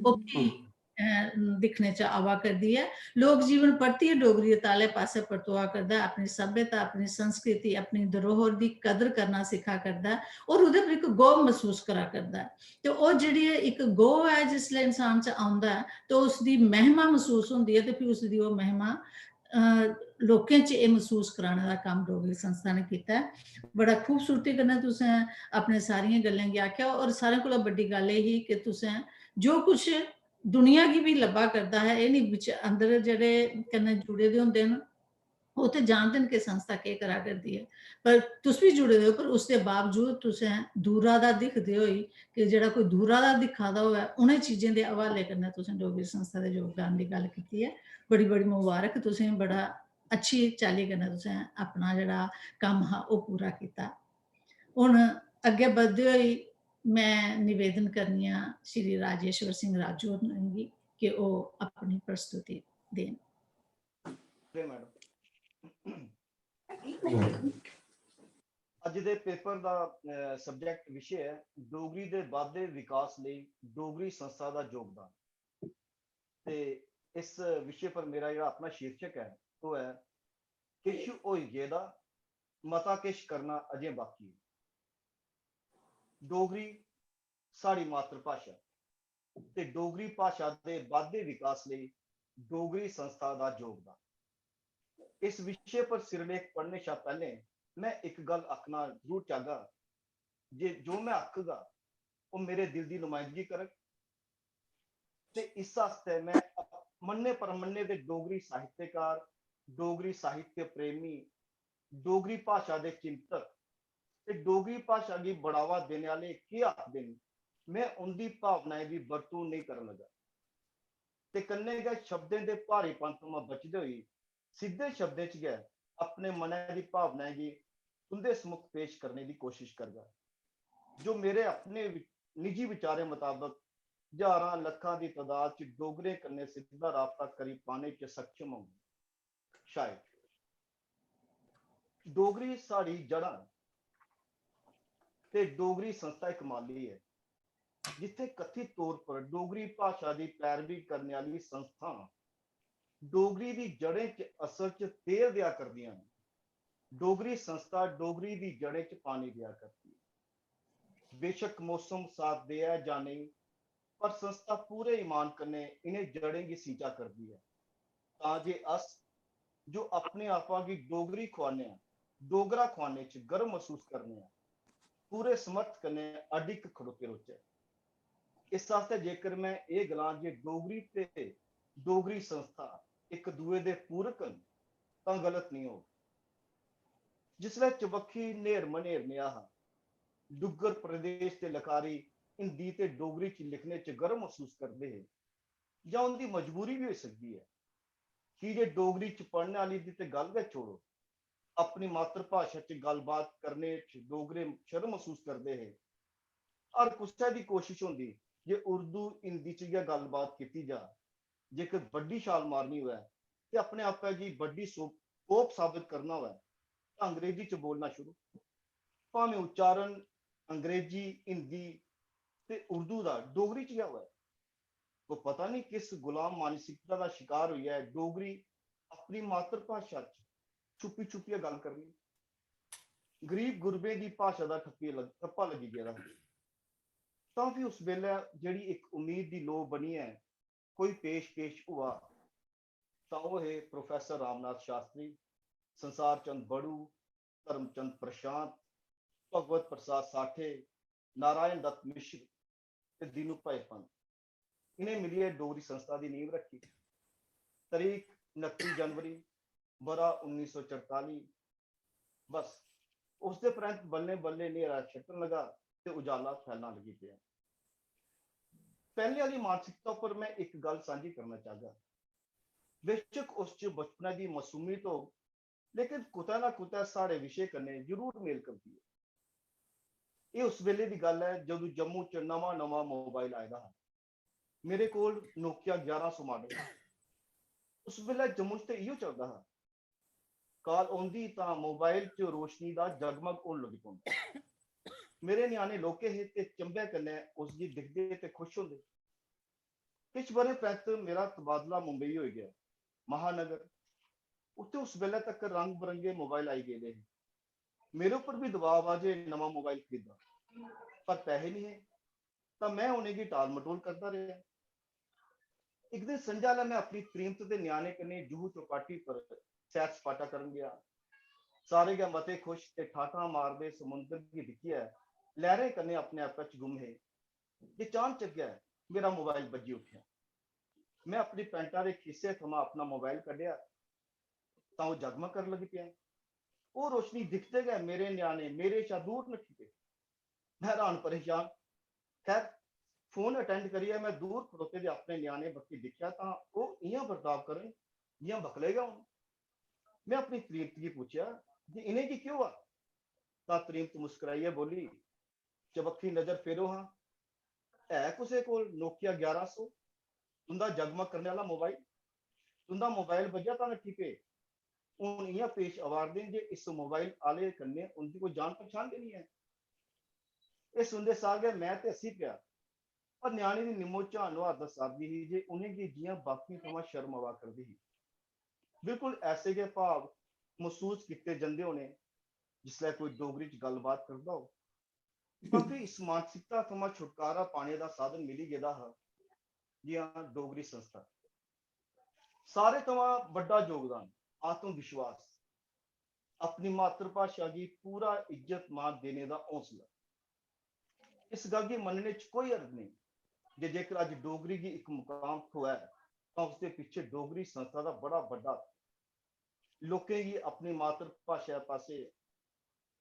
ओह् बी, अ, दिक्खने च आवा करदी ऐ। लोक जीवन परतियै डोगरियत आह्ले पासै परतोआ करदा ऐ, अपनी सभ्यता, अपनी संस्कृति, अपनी धरोहर दी कदर करना सिक्खा करदा ऐ और ओह्दे पर इक गौह् मसूस करा करदा ऐ। ते ओह् जेह्ड़ी इक गौह् ऐ, जिसलै इंसान च औंदा ऐ, ते उसदी महिमा मसूस होंदी ऐ, ते फ्ही उसदी ओह् महिमा, अ, लोकें च एह् मसूस कराने दा कम्म डोगरी संस्था ने कीता ऐ। बड़ा खूबसूरती कन्नै तुसें अपने सारियें गल्लें गी आखेआ, और सारें कोला बड्डी गल्ल एह् ही कि तुसें जो कुछ दुनिया गी बी लब्भा करदा ऐ, एह् निं बिच अंदर जेह्ड़े कन्नै जुड़े दे होंदे न, ओह् ते जानदे न कि संस्था केह् करा करदी ऐ, पर तुस बी जुड़े दे ओ, पर उसदे बावजूद तुसें दूरा दा दिखदे होई कि जेह्ड़ा कोई दूरा दा दिक्खा दा होऐ, उ'नें चीजें दे हवाले कन्नै तुसें डोगरी संस्था दे योगदान दी गल्ल कीती ऐ। बड़ी, बड़ी मुबारक तुसें, बड़ा अच्छी चाल्ली कन्नै तुसें अपना जेह्ड़ा कम्म हा, ओह् पूरा कीता। हुन अग्गें बधदे होई में निवेदन करनी आं श्री राजेश्वर सिंह राजू होरें गी कि ओह् अपनी प्रस्तुति देन। जय मैडम। अज्ज दे पेपर दा, अ, subject विशे ऐ डोगरी दे बाद्धे विकास लेई डोगरी संस्था दा योगदान। ते इस विशे पर मेरा जेह्ड़ा अपना शीर्षक ऐ, ओह् ऐ किश होई गेदा, मता किश करना अजें बाकी ऐ। डोगरी साढ़ी मातृभाशा ते डोगरी भाशा दे बाद्धे विकास लेई डोगरी संस्था दा योगदान। इस विशे पर सिरलेख पढ़ने शा पैह्लें में इक गल्ल आखना जरूर चाहगा जे जो में आखगा, ओह् मेरे दिल दी नुमाइंदगी करग। ते इस आस्तै में मन्ने परमन्ने दे डोगरी साहित्यकार, डोगरी साहित्य प्रेमी, डोगरी भाशा दे चिंतक ते डोगरी भाशा गी बढ़ावा देने आह्ले केह् आखदे न, में उं'दी भावनाएं दी बरतून नेईं करन लगा। ते कन्नै गै शब्दें दे भारीपन थमां बचदे होई सिद्धे शब्दें च गै अपने मनै दी भावनाएं गी तुं'दे सम्मुख पेश करने दी कोशश करगा, जो मेरे अपने वि-, निजी विचारें मताबक ज्हारां लक्खां दी तदाद च डोगरें कन्नै सिद्धा राबता करी पाने च सक्षम होंग। शायद डोगरी साढ़ी जड़ां न। ते डोगरी संस्था इक माली ऐ, जित्थै कथित तौर पर डोगरी भाशा दी पैरवी करने आह्ली संस्थां डोगरी दी जड़ें च असल च तेल देआ करदियां न। डोगरी संस्था डोगरी दी जड़ें च पानी देआ करदी ऐ। बेशक मौसम साथ देऐ जां नेईं, पर संस्था पूरे ईमान कन्नै इ'नें जड़ें गी सींचा करदी ऐ, तां जे अस जो अपने आपा गी डोगरी खुआने आं, डोगरा खुआने च गर्व मसूस करने आं, पूरे समर्थ कन्नै अडिग खड़ोते रौह्चै। इस आस्तै जेकर में एह् गलां जे डोगरी ते डोगरी संस्था इक दुए दे पूरक न, तां गलत नेईं होग। जिसलै चबक्खी न्हेर मन्हेर नेहा हा, डुग्गर प्रदेश दे लखारी हिंदी ते डोगरी च लिखने च गर्व मसूस करदे हे, जां उं'दी मजबूरी बी होई सकदी ऐ, की जे डोगरी च पढ़ने आह्ली दी ते गल्ल गै छोड़ो, अपनी मातृभाशा च गल्लबात करने च डोगरे शर्म मसूस करदे हे। हर कुसै दी कोशश होंदी जे उर्दू, हिंदी च गै गल्लबात कीती जा। जेकर बड्डी छाल मारनी होऐ ते अपने आपै गी बड्डी सो-, पोप साबत करना होऐ, तां अंग्रेजी च बोलना शुरू। भामें उच्चारण अंग्रेजी, हिंदी ते उर्दू दा डोगरी च गै होऐ। ओह् पता निं किस गुलाम मानसिकता दा शकार होइयै डोगरी अपनी मातृभाशा च छुपी-छुपियै गल्ल करनी। गरीब गुरबें दी भाशा दा ठप्पी लग-, ठप्पा लग्गी गेदा हा। तां फ्ही उस बेल्लै जेह्ड़ी इक उम्मीद दी लोऽ बनियै कोई पेश पेश होआ, तां ओह् हे प्रोफेसर रामनाथ शास्त्री, संसार चंद बड़ू, धर्मचंद प्रशांत, भगवत प्रसाद साठे, नारायण दत्त मिश्र ते दीनू भाई पंत। इ'नें मिलियै डोगरी संस्था दी नींव रक्खी। तरीक उनत्ती जनवरी, ब'रा उन्नी सौ चरताली। बस, उसदे परैंत बल्लें-बल्लें न्हेरा छट्टन लगा ते उजाला फैलना लगी पेआ। पैह्लें आह्ली मानसिकता उप्पर में इक गल्ल सांझी करना चाहगा। बेशक उस च बचपनै दी मासूमियत होग, लेकिन कुतै ना कुतै साढ़े विशे कन्नै जरूर मेल करदी ऐ। एह् उस बेल्ले दी गल्ल ऐ जदूं जम्मू च नमां-नमां मोबाइल आए दा हा। मेरे कोल Nokia ग्यारह सौ मॉडल हा। उस बेल्लै जम्मू च ते इ'यो चलदा हा। काल औंदी तां मोबाइल च रोशनी दा जगमग होन लगी पौंदा। मेरे ञ्याणे लौह्के हे ते चंभै कन्नै उसगी दिखदे ते खुश होंदे। किश ब'रें परैंत मेरा तबादला मुंबई होई गेआ, महानगर। उत्थै उस बेल्लै तक रंग-बरंगे मोबाइल आई गेदे हे। मेरे उप्पर बी दबाव आ जे नमां मोबाइल खरीदां, पर पैहे निं हे, तां में उ'नेंगी टाल-मटोल करदा रेहा। इक दिन संझा लै में अपनी त्रीमत दे ञ्याणे कन्नै जुहू चौपाटी पर सैर-सपाटा करन गेआ। सारे गै मते खुश ते ठाठां मारदे समुंदर गी दिक्खियै लैह्रें कन्नै अपने आपै च गुम हे जे चानचक्क गै मेरा मोबाइल बज्जी उट्ठेआ। में अपनी पैंटा दे खीसे थमां अपना मोबाइल कड्ढेआ तां ओह् जगमग करन लगी पेआ। ओह् रोशनी दिखदे गै मेरे ञ्याणे मेरे शा दूर नट्ठी पे। में हैरान परेशान। खैर, फोन अटैंड करियै में दूर खड़ोते दे अपने ञ्याणे बक्खी दिक्खेआ तां ओह् इ'यां बर्ताव करन जि'यां बकले गै होन। में अपनी त्रीमत गी पुच्छेआ जे इ'नेंगी केह् होआ? तां त्रीमत मुस्कराइयै बोली, "चबक्खी नजर फेरो हां, है कुसै कोल Nokia ग्यारह सौ, तुं'दा जगमग करने आह्ला मोबाइल? तुं'दा मोबाइल बज्जेआ तां नट्ठी पे।" हून इ'यां पेश आवा'रदे न जे इस मोबाइल आह्ले कन्नै उं'दी कोई जान पन्छान गै निं ऐ। एह् सुनदे सार गै में ते हस्सी पेआ, पर ञ्याणे दी निम्मो झान होआ दस्सा'रदी ही जे उ'नेंगी जि'यां बाकियें थमां शर्म आवा करदी ही। बिल्कुल ऐसे गै भाव मसूस कीते जंदे होने जिसलै कोई डोगरी च गल्लबात करदा होग। पर फ्ही इस मानसिकता थमां छुटकारा पाने दा साधन मिली गेदा हा, जि'यां डोगरी संस्था। सारे थमां बड्डा योगदान आत्म-विश्वास, अपनी मातृभाशा गी पूरा इज्जत-मान देने दा हौसला। इस गल्ल गी मन्नने च कोई हर्ज नेईं जे जेकर अज्ज डोगरी गी इक मुकाम थ्होआ ऐ, तां उसदे पिच्छे डोगरी संस्था दा बड़ा बड्डा हत्थ ऐ। लोकें गी अपनी मातृभाशा पासै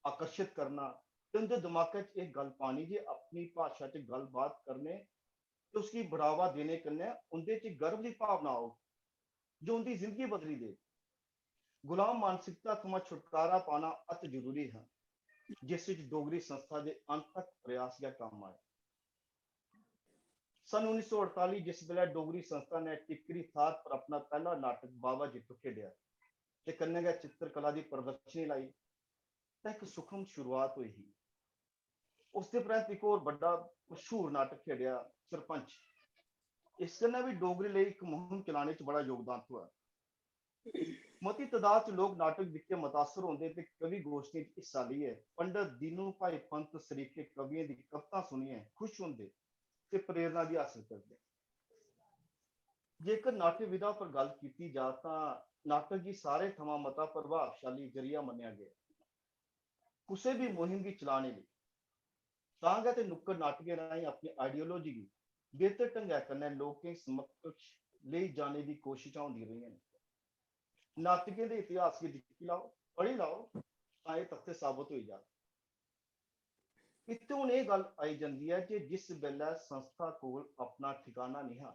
आकर्शत करना ते उं'दे दमाकै च एह् गल्ल पानी जे अपनी भाशा च गल्ल-बात करने ते उसगी बढ़ावा देने कन्नै उं'दे च गर्व दी भावना औग, जो उं'दी जिंदगी बदली देग। गुलाम मानसिकता थमां छुटकारा पाना अत जरूरी हा, जिस च डोगरी संस्था दे अनथक प्रयास गै कम्म आए। सन उन्नी सौ अड़ताली, जिस बेल्लै डोगरी संस्था ने टिकरी थाह्र पर अपना पैह्ला नाटक बावा जित्तो खेढेआ ते कन्नै गै चित्रकला दी प्रदर्शनी लाई, तां इक सुखम शुरुआत होई ही। उसदे परैंत इक होर बड्डा मशहूर नाटक खेडेआ सरपंच। इस कन्नै बी डोगरी लेई इक मुहिम चलाने च बड़ा योगदान थ्होआ। मती तदाद च लोक नाटक दिक्खियै मतासर होंदे ते कवि गोश्ठियें च हिस्सा लेइयै पंडत दीनू भाई पंत सरीके कवियें दी कवितां सुनियै खुश होंदे ते प्रेरणा बी हासल करदे। जेकर नाट्य विधा पर गल्ल कीती जा तां नाटक गी सारें थमां मता प्रभावशाली जरिया मन्नेआ गेआ। कुसै बी मुहिम गी चलाने लेई तां गै ते नुक्कड़ नाटकें राहें अपनी आइडियोलॉजी गी बेहतर ढंगै कन्नै लोकें समक्ष लेई जाने दी कोशिशां होंदियां रेहियां न। नाटकें दे इतिहास गी दिक्खी लैओ, पढ़ी लैओ, तां एह् तथ्य साबत होई जाग। इत्थै हून एह् गल्ल आई जंदी ऐ जे जिस बेल्लै संस्था कोल अपना ठिकाना नेईं हा,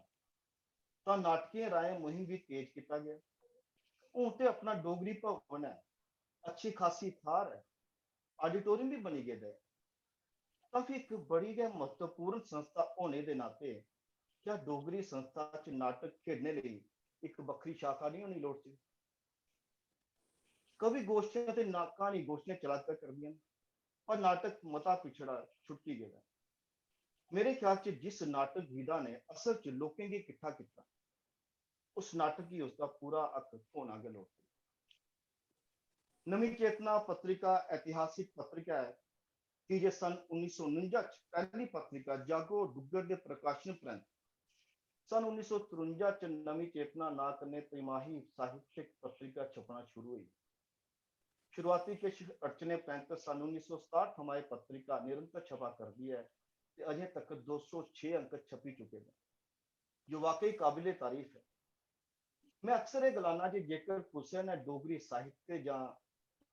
तां नाटकें राहें मुहिम गी तेज कीता गेआ। हून ते अपना डोगरी भवन ऐ, अच्छी खासी थाह्र ऐ, ऑडिटोरियम बी बनी गेदा ऐ। तां फ्ही इक बड़ी गै म्हत्तवपूर्ण संस्था होने दे नाते क्या डोगरी संस्था च नाटक खेढने लेई इक बक्खरी शाखा नेईं होनी लोड़चदी? कवि गोश्ठियां ते ना-, क्हानी गोश्ठियां चला करदियां न, पर नाटक मता पिछड़ा छुट्टी गेदा ऐ। मेरे ख्याल च जिस नाटक विधा ने असल च लोकें गी किट्ठा कीता, उस नाटक गी उसदा पूरा हक थ्होना गै लोड़चदा। नमीं चेतना पत्रिका ऐतिहासिक पत्रिका ऐ, की जे सन उन्नी सौ उनुंजा च पैह्ली पत्रिका जागो डुग्गर दे प्रकाशन परैंत सन उन्नी सौ त्रुंजा च नमीं चेतना नांऽ कन्नै त्रमाही साहित्यक पत्रिका छपना शुरू होई। शुरुआती किश अड़चनें परैंत सन उन्नी सौ सताह्ठ थमां एह् पत्रिका निरंतर छपा करदी ऐ ते अजें तक दो सौ छे अंक छपी चुके दे न, जो वाकई काबिले तारीफ ऐ। में अक्सर एह् गलाना जे जेकर कुसै ने डोगरी साहित्य जां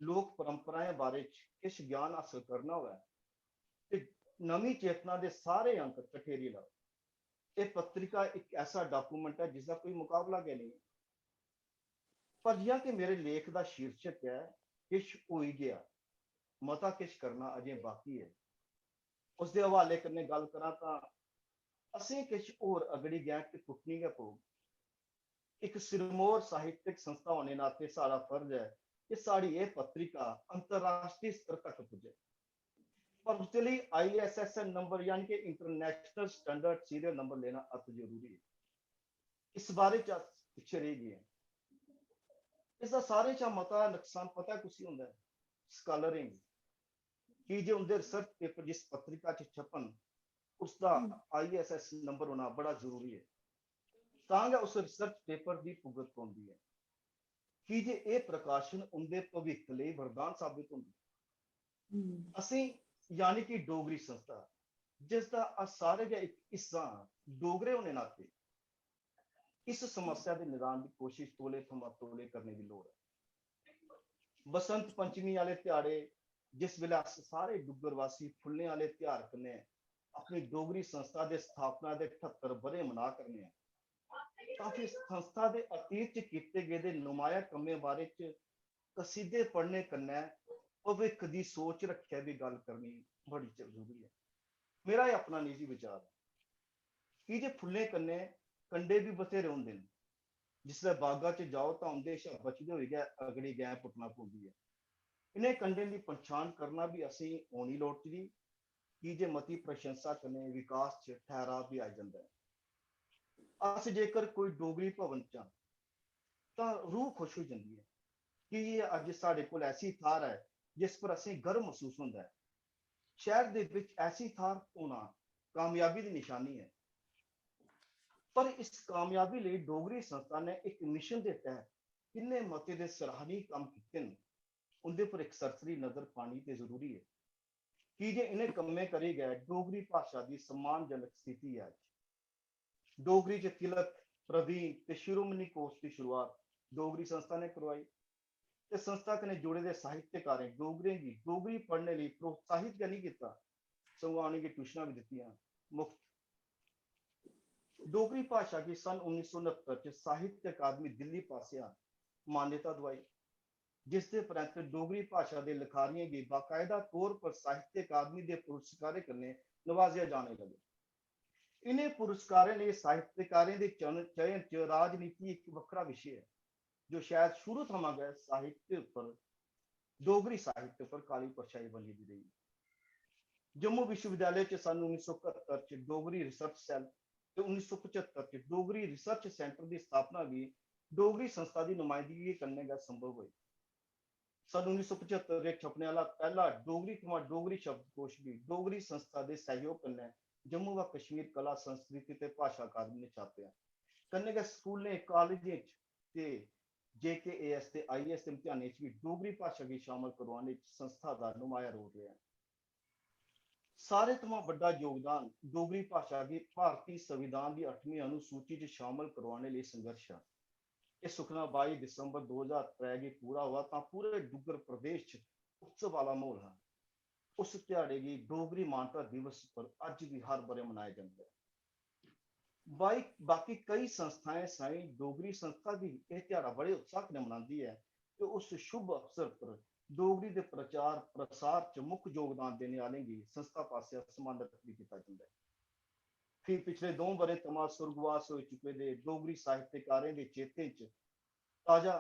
लोक परंपराएं बारे च किश ज्ञान हासल करना होऐ ते नमीं चेतना दे सारे अंक कठेरी लैओ। एह् पत्रिका इक ऐसा डॉक्यूमेंट ऐ जिसदा कोई मुकाबला गै नेईं। पर जि'यां कि मेरे लेख दा शीर्षक ऐ, किश होई गेआ, मता किश करना अजें बाकी ऐ। उसदे हवाले कन्नै गल्ल करां तां असें किश होर अगड़ी गैं ते पुट्टनी गै पौग। इक सिरमौर साहित्यक संस्था होने नाते साढ़ा फर्ज ऐ कि साढ़ी एह् पत्रिका अंतर्राष्ट्रीय स्तर तक पुज्जे। पर उसदे लेई I S S N number यानी कि इंटरनेशनल स्टैंडर्ड सीरियल नंबर लेना अति जरूरी ऐ। इस बारे च अस पिच्छे रेही गे आं। इसदा सारें शा मता नुकसान पता कुसी होंदा ऐ? स्कालरें गी। की जे उं'दे रिसर्च पेपर जिस पत्रिका च छपन, उसदा आई एस एस नंबर होना बड़ा जरूरी ऐ। तां गै उस रिसर्च पेपर दी पुगत पौंदी ऐ, की जे एह् प्रकाशन उं'दे भविक्ख लेई वरदान साबित होंदी। असें, यानी कि डोगरी संस्था, जिसदा अस सारे गै इक हिस्सा आं, डोगरे होने नाते इस समस्या दे निदान दी कोशिश तौले थमां तौले करने दी लोड़ ऐ। बसंत पंचमी आह्ले ध्याड़े जिस बेल्लै अस सारे डुग्गर वासी फुल्लें आह्ले ध्यार कन्नै अपनी डोगरी संस्था दे स्थापना दे ठत्तर ब'रे मना करने आं, तां फ्ही संस्था दे अतीत च कीते गेदे नुमाया कम्में बारे च कसीदे पढ़ने कन्नै भविक्ख दी सोच रक्खियै बी गल्ल करनी बड़ी जरूरी ऐ। मेरा एह् अपना निजी विचार ऐ। की जे फुल्लें कन्नै कंडे बी बथेरे होंदे न। जिसलै बागा च जाओ तां उं'दे शा बचदे होई गै अगड़ी गैं पुट्टना पौंदी ऐ। इ'नें कंडें दी पंछान करना बी असेंगी औनी लोड़चदी, की जे मती प्रशंसा कन्नै विकास च ठैहराव बी आई जंदा ऐ। अस जेकर कोई डोगरी भवन च आं, तां रूह खुश होई जंदी ऐ, की जे अज्ज साढ़े कोल ऐसी थाह्र ऐ जिस पर असेंगी गर्व मसूस होंदा ऐ। शैह्र दे बिच ऐसी थाह्र होना कामयाबी दी नशानी ऐ। पर इस कामयाबी लेई डोगरी संस्था ने इक मिशन दे तैह्त किन्ने मते दे सराहनीय कम्म कीते न, उं'दे पर इक सरसरी नजर पानी ते जरूरी ऐ, की जे इ'नें कम्में करी गै डोगरी भाशा दी सम्मानजनक स्थिति ऐ अज्ज। डोगरी च तिलक, प्रवीण ते शिरोमणि कोश दी शुरुआत डोगरी संस्था ने करोआई ते संस्था कन्नै जुड़े दे साहित्यकारें डोगरें गी डोगरी पढ़ने लेई प्रोत्साहित गै नेईं कीता, सगुआं उ'नेंगी ट्यूशनां बी दित्तियां मुफ्त। डोगरी भाशा गी सन उन्नी सौ उनहत्तर च साहित्य अकादमी दिल्ली पासेआ मान्यता दोआई, जिसदे परैंत डोगरी भाशा दे लखारियें गी बाकायदा तौर पर साहित्य अकादमी दे पुरस्कारें कन्नै नवाजेआ जाने लगे। इ'नें पुरस्कारें लेई साहित्यकारें दे चन-, चयन च राजनीति इक बक्खरा विशे ऐ, जो शायद शुरू थमां गै साहित्य उप्पर, डोगरी साहित्य उप्पर काली परछाई बनी दी रेही। जम्मू विश्वविद्यालय च सन उन्नी सौ इकहत्तर च डोगरी रिसर्च सैल ते उन्नी सौ पचहत्तर च डोगरी रिसर्च सेंटर दी स्थापना बी डोगरी संस्था दी नुमाइंदगी कन्नै गै संभव होई। सन उन्नी सौ पचहत्तर च छपने आह्ला पैह्ला डोगरी थमां डोगरी शब्दकोश बी डोगरी संस्था दे सैह्योग कन्नै जम्मू व कश्मीर कला, संस्कृति ते भाशा अकादमी ने छापेआ। कन्नै गै स्कूलें, कालेजें च ते जे के ए एस ते आई ए एस दे इम्तिहानें च बी डोगरी भाशा गी शामल करोआने च संस्था दा नुमाया रोल रेहा। सारे थमां बड्डा योगदान डोगरी भाशा गी भारती संविधान दी अठमीं अनुसूची च शामल करोआने लेई संघर्श हा। एह् सुखना बाई दिसंबर दो ज्हार त्रै गी पूरा होआ तां पूरे डुग्गर प्रदेश च उत्सव आह्ला म्हौल हा। उस ध्याड़े गी डोगरी मानता दिवस पर अज्ज बी हर ब'रे मनाया जंदा ऐ। बाई, बाकी कई संस्थाएं साईं डोगरी संस्था बी एह् ध्याड़ा बड़े उत्साह कन्नै मनांदी ऐ ते उस शुभ अवसर पर डोगरी दे प्रचार प्रसार च मुक्ख योगदान देने आह्लें गी संस्था पासेआ सम्मानत बी कीता जंदा ऐ। फ्ही पिछले द'ऊं ब'रें थमां सुर्गवास होई चुके दे डोगरी साहित्यकारें दे चेतें च ताजा,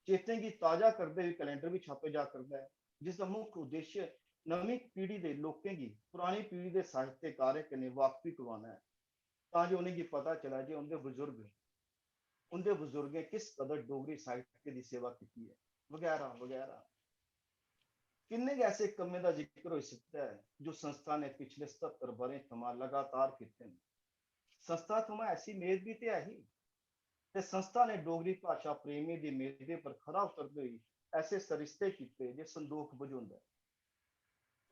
चेतें गी ताजा करदे होई कैलेंडर बी छापेआ जा करदा ऐ, जिसदा मुक्ख उद्देश्य नमीं पीढ़ी दे लोकें गी परानी पीढ़ी दे साहित्यकारें कन्नै वाकफी करवाना ऐ, तां जे उ'नेंगी पता चलै जे उं'दे बजुर्ग, उं'दे बजुर्गें किस कदर डोगरी साहित्य दी सेवा कीती ऐ, बगैरा बगैरा। किन्ने गै ऐसे कम्में दा जिक्र होई सकदा ऐ जो संस्था ने पिछले सतहत्तर ब'रें थमां लगातार कीते न। संस्था थमां ऐसी मेद बी ते ऐ ही, ते संस्था ने डोगरी भाशा प्रेमियें दी मेदें पर खरा उतरदे होई ऐसे सरिस्ते कीते जे संदोख बझोंदा ऐ।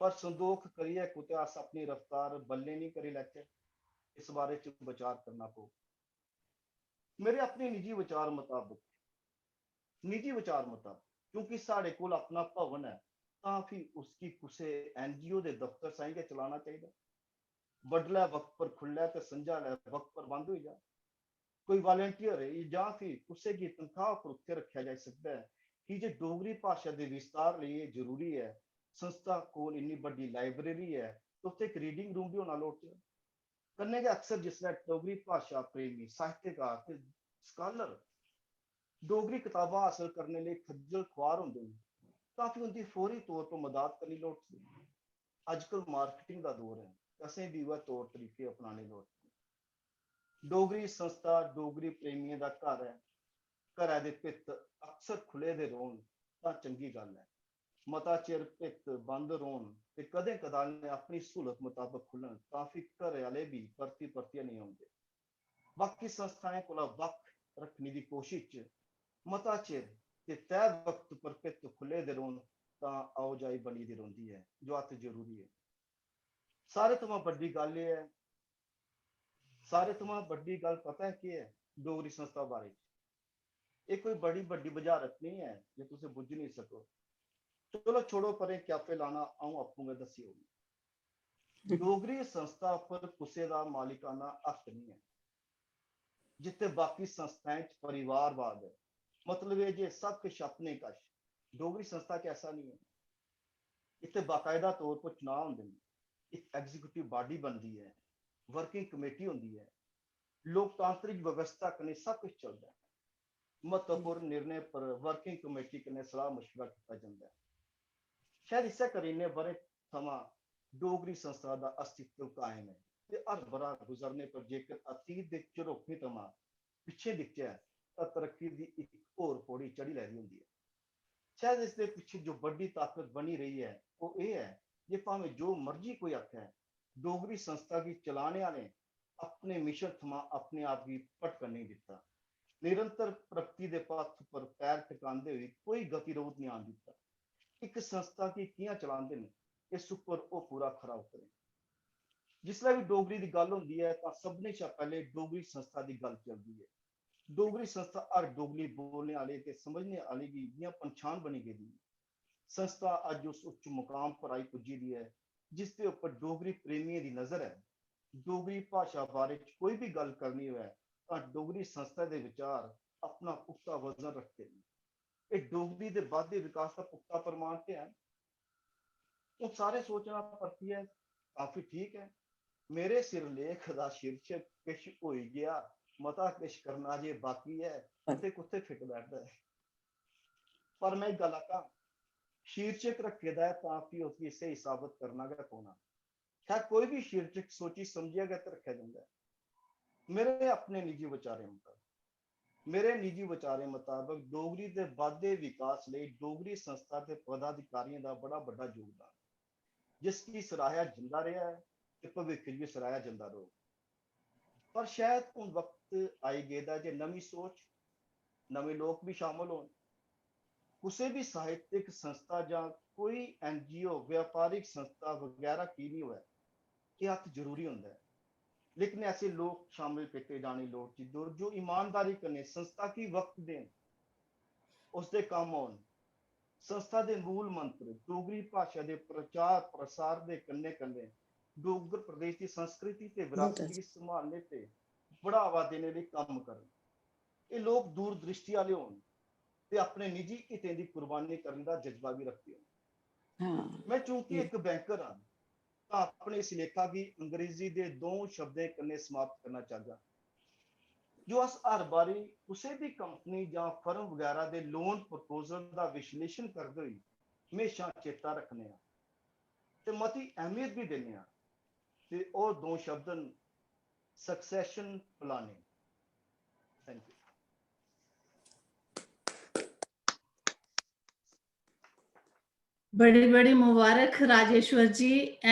पर संदोख करियै कुतै अस अपनी रफ्तार बल्लें निं करी लैचै, इस बारे च बचार करना पौग। मेरे अपने निजी विचार मताबक, निजी विचार मताबक, क्योंकि साढ़े कोल अपना भवन ऐ, तां फ्ही उसगी कुसै एन जी ओ दे दफ्तर साहीं गै चलाना चाहिदा। बडलै वक्त पर खु'ल्लै ते संझालै वक्त पर बंद होई जा। कोई वालंटियर जां फ्ही कुसै गी तनखाह पर उत्थै रक्खेआ जाई सकदा ऐ, की जे डोगरी भाशा दे विस्तार लेई एह् जरूरी ऐ। संस्था कोल इन्नी बड्डी लाइब्रेरी ऐ ते उत्थै इक रीडिंग रूम बी होना लोड़चदा। कन्नै गै अक्सर जिसलै डोगरी भाशा प्रेमी, साहित्यकार ते स्कालर डोगरी कताबां हासल करने लेई खज्जल खुआर होंदे न, तां फ्ही उं'दी फौरी तौर पर मदाद करनी लोड़चदी। अजकल मार्केटिंग दा दौर ऐ, असें बी उ'ऐ तौर तरीके अपनाने लोड़चदे। डोगरी संस्था डोगरी प्रेमियें दा घर ऐ। घरै दे भित्त अक्सर खु'ल्ले दे रौह्न तां चंगी गल्ल ऐ। मता चिर भित्त बंद रौह्न ते कदें कदालें अपनी स्हूलत मताबक खु'ल्लन तां फ्ही घरै आह्ले बी परती परतियै नेईं औंदे। बाकी संस्थाएं कोला बक्ख रक्खने दी कोशश च मता चिर ते तय वक्त पर भित्त खु'ल्ले दे रौह्न तां आओ जाई बनी दी रौंह्दी ऐ, जो अत्त जरूरी ऐ। सारे थमां बड्डी गल्ल एह् ऐ, सारे थमां बड्डी गल्ल पता ऐ केह् ऐ डोगरी संस्था बारे च? एह् कोई बड़ी बड्डी बजारत नेईं ऐ जे तुस बुज्झी नेईं सको। चलो छोड़ो परें, क्यापे लाना, अ'ऊं आपूं गै दस्सी ओड़ना। डोगरी संस्था उप्पर कुसै दा मालिकाना हक नेईं ऐ। जित्थै बाकी संस्थाएं च परिवारवाद ऐ, मतलब एह् जे सब किश अपने कश, डोगरी संस्था च ऐसा नेईं ऐ। इत्थै बाकायदा तौर पर चुनाव होंदे न, इक एग्जीक्यूटिव बाडी बनदी ऐ, वर्किंग कमेटी होंदी ऐ, लोकतांत्रिक व्यवस्था कन्नै सब किश चलदा ऐ। म्हत्तवपूर्ण निर्णय पर वर्किंग कमेटी कन्नै सलाह मशवरा कीता जंदा ऐ। शायद इस्सै करी इन्ने ब'रें थमां डोगरी संस्था दा अस्तित्व कायम ऐ ते हर ब'रा गुजरने पर जेकर अतीत दे झरोखें थमां पिच्छें दिखचै तां तरक्की दी इक होर पौड़ी चढ़ी लैदी होंदी ऐ। शायद इसदे पिच्छें जो बड्डी ताकत बनी रेही ऐ ओह् एह् ऐ जे भामें जो मर्जी कोई आखै, डोगरी संस्था गी चलाने आह्लें अपने मिशन थमां अपने आप गी भटकन नेईं दित्ता। निरंतर प्रगति दे पथ पर पैर टकांदे होई कोई गतिरोध नेईं आन दित्ता। इक संस्था गी कि'यां चलांदे न, इस उप्पर ओह् पूरा खरा उतरे। जिसलै बी डोगरी दी गल्ल होंदी ऐ तां सभनें शा पैह्लें डोगरी संस्था दी गल्ल चलदी ऐ। डोगरी संस्था हर डोगरी बोलने आह्ले ते समझने आह्ले गी जि'यां पंछान बनी गेदी ऐ। संस्था अज्ज उस उच्च मुकाम पर आई पुज्जी दी ऐ जिसदे उप्पर डोगरी प्रेमियें दी नजर ऐ। डोगरी भाशा बारे च कोई बी गल्ल करनी होऐ तां डोगरी संस्था दे विचार अपना पुख्ता वजन रखदे न। एह् डोगरी दे बाद्धे विकास दा पुख्ता प्रमाण ते ऐ। हून सारे सोचना परतियै काफी ठीक ऐ। मेरे सिरलेख दा शीर्षक किश होई गेआ, मता किश करना जे बाकी ऐ, ते कुत्थै फिट बैठदा ऐ? पर में इक गल्ल आखां, शीर्षक रक्खे दा ऐ तां फ्ही उसगी स्हेई साबत करना गै पौना। खैर, कोई बी शीर्षक सोची समझियै गै रक्खेआ जंदा ऐ। मेरे अपने निजी विचारें मताबक, मेरे निजी विचारें मताबक डोगरी दे बाद्धे विकास लेई डोगरी संस्था ते पदाधिकारियें दा बड़ा बड्डा योगदान, जिसगी सराहेआ जंदा रेहा ऐ ते भविक्ख च बी सराहेआ जंदा रौह्ग। पर शायद हून वक्त आई गेदा जे नमीं सोच, नमें लोक बी शामिल होन। कुसै बी साहित्यक संस्था जां कोई एनजीओ, व्यापारिक संस्था बगैरा की निं होऐ, एह् अत्त जरूरी होंदा ऐ। लेकिन ऐसे लोक शामिल कीते जाने लोड़चदे जो ईमानदारी कन्नै संस्था गी वक्त देन, उसदे कम्म औन। संस्था दे मूल मंत्र डोगरी भाशा दे प्रचार प्रसार दे कन्नै कन्नै डोगरा प्रदेश दी संस्कृति ते विरासत गी संभालने ते बढ़ावा देने लेई कम्म करन। एह् लोक दूरदृष्टि आह्ले होन ते अपने निजी हितें दी कुर्बानी करने दा जज्बा बी रखदे होन। हाँ। मैं चूंकि इक बैंकर आं, तां अपने इस लेखा गी अंग्रेजी दे दो शब्दें कन्नै समाप्त करना चाहगा, जो अस हर बारी कुसै बी कंपनी जां फर्म बगैरा दे लोन प्रपोजल दा विश्लेषण करदे होई म्हेशां चेता रखने आं ते मती अहमियत बी दिन्ने आं। ते ओह् दो शब्द न, succession planning। Thank you। बड़ी बड़ी मुबारक राजेश्वर जी। अ,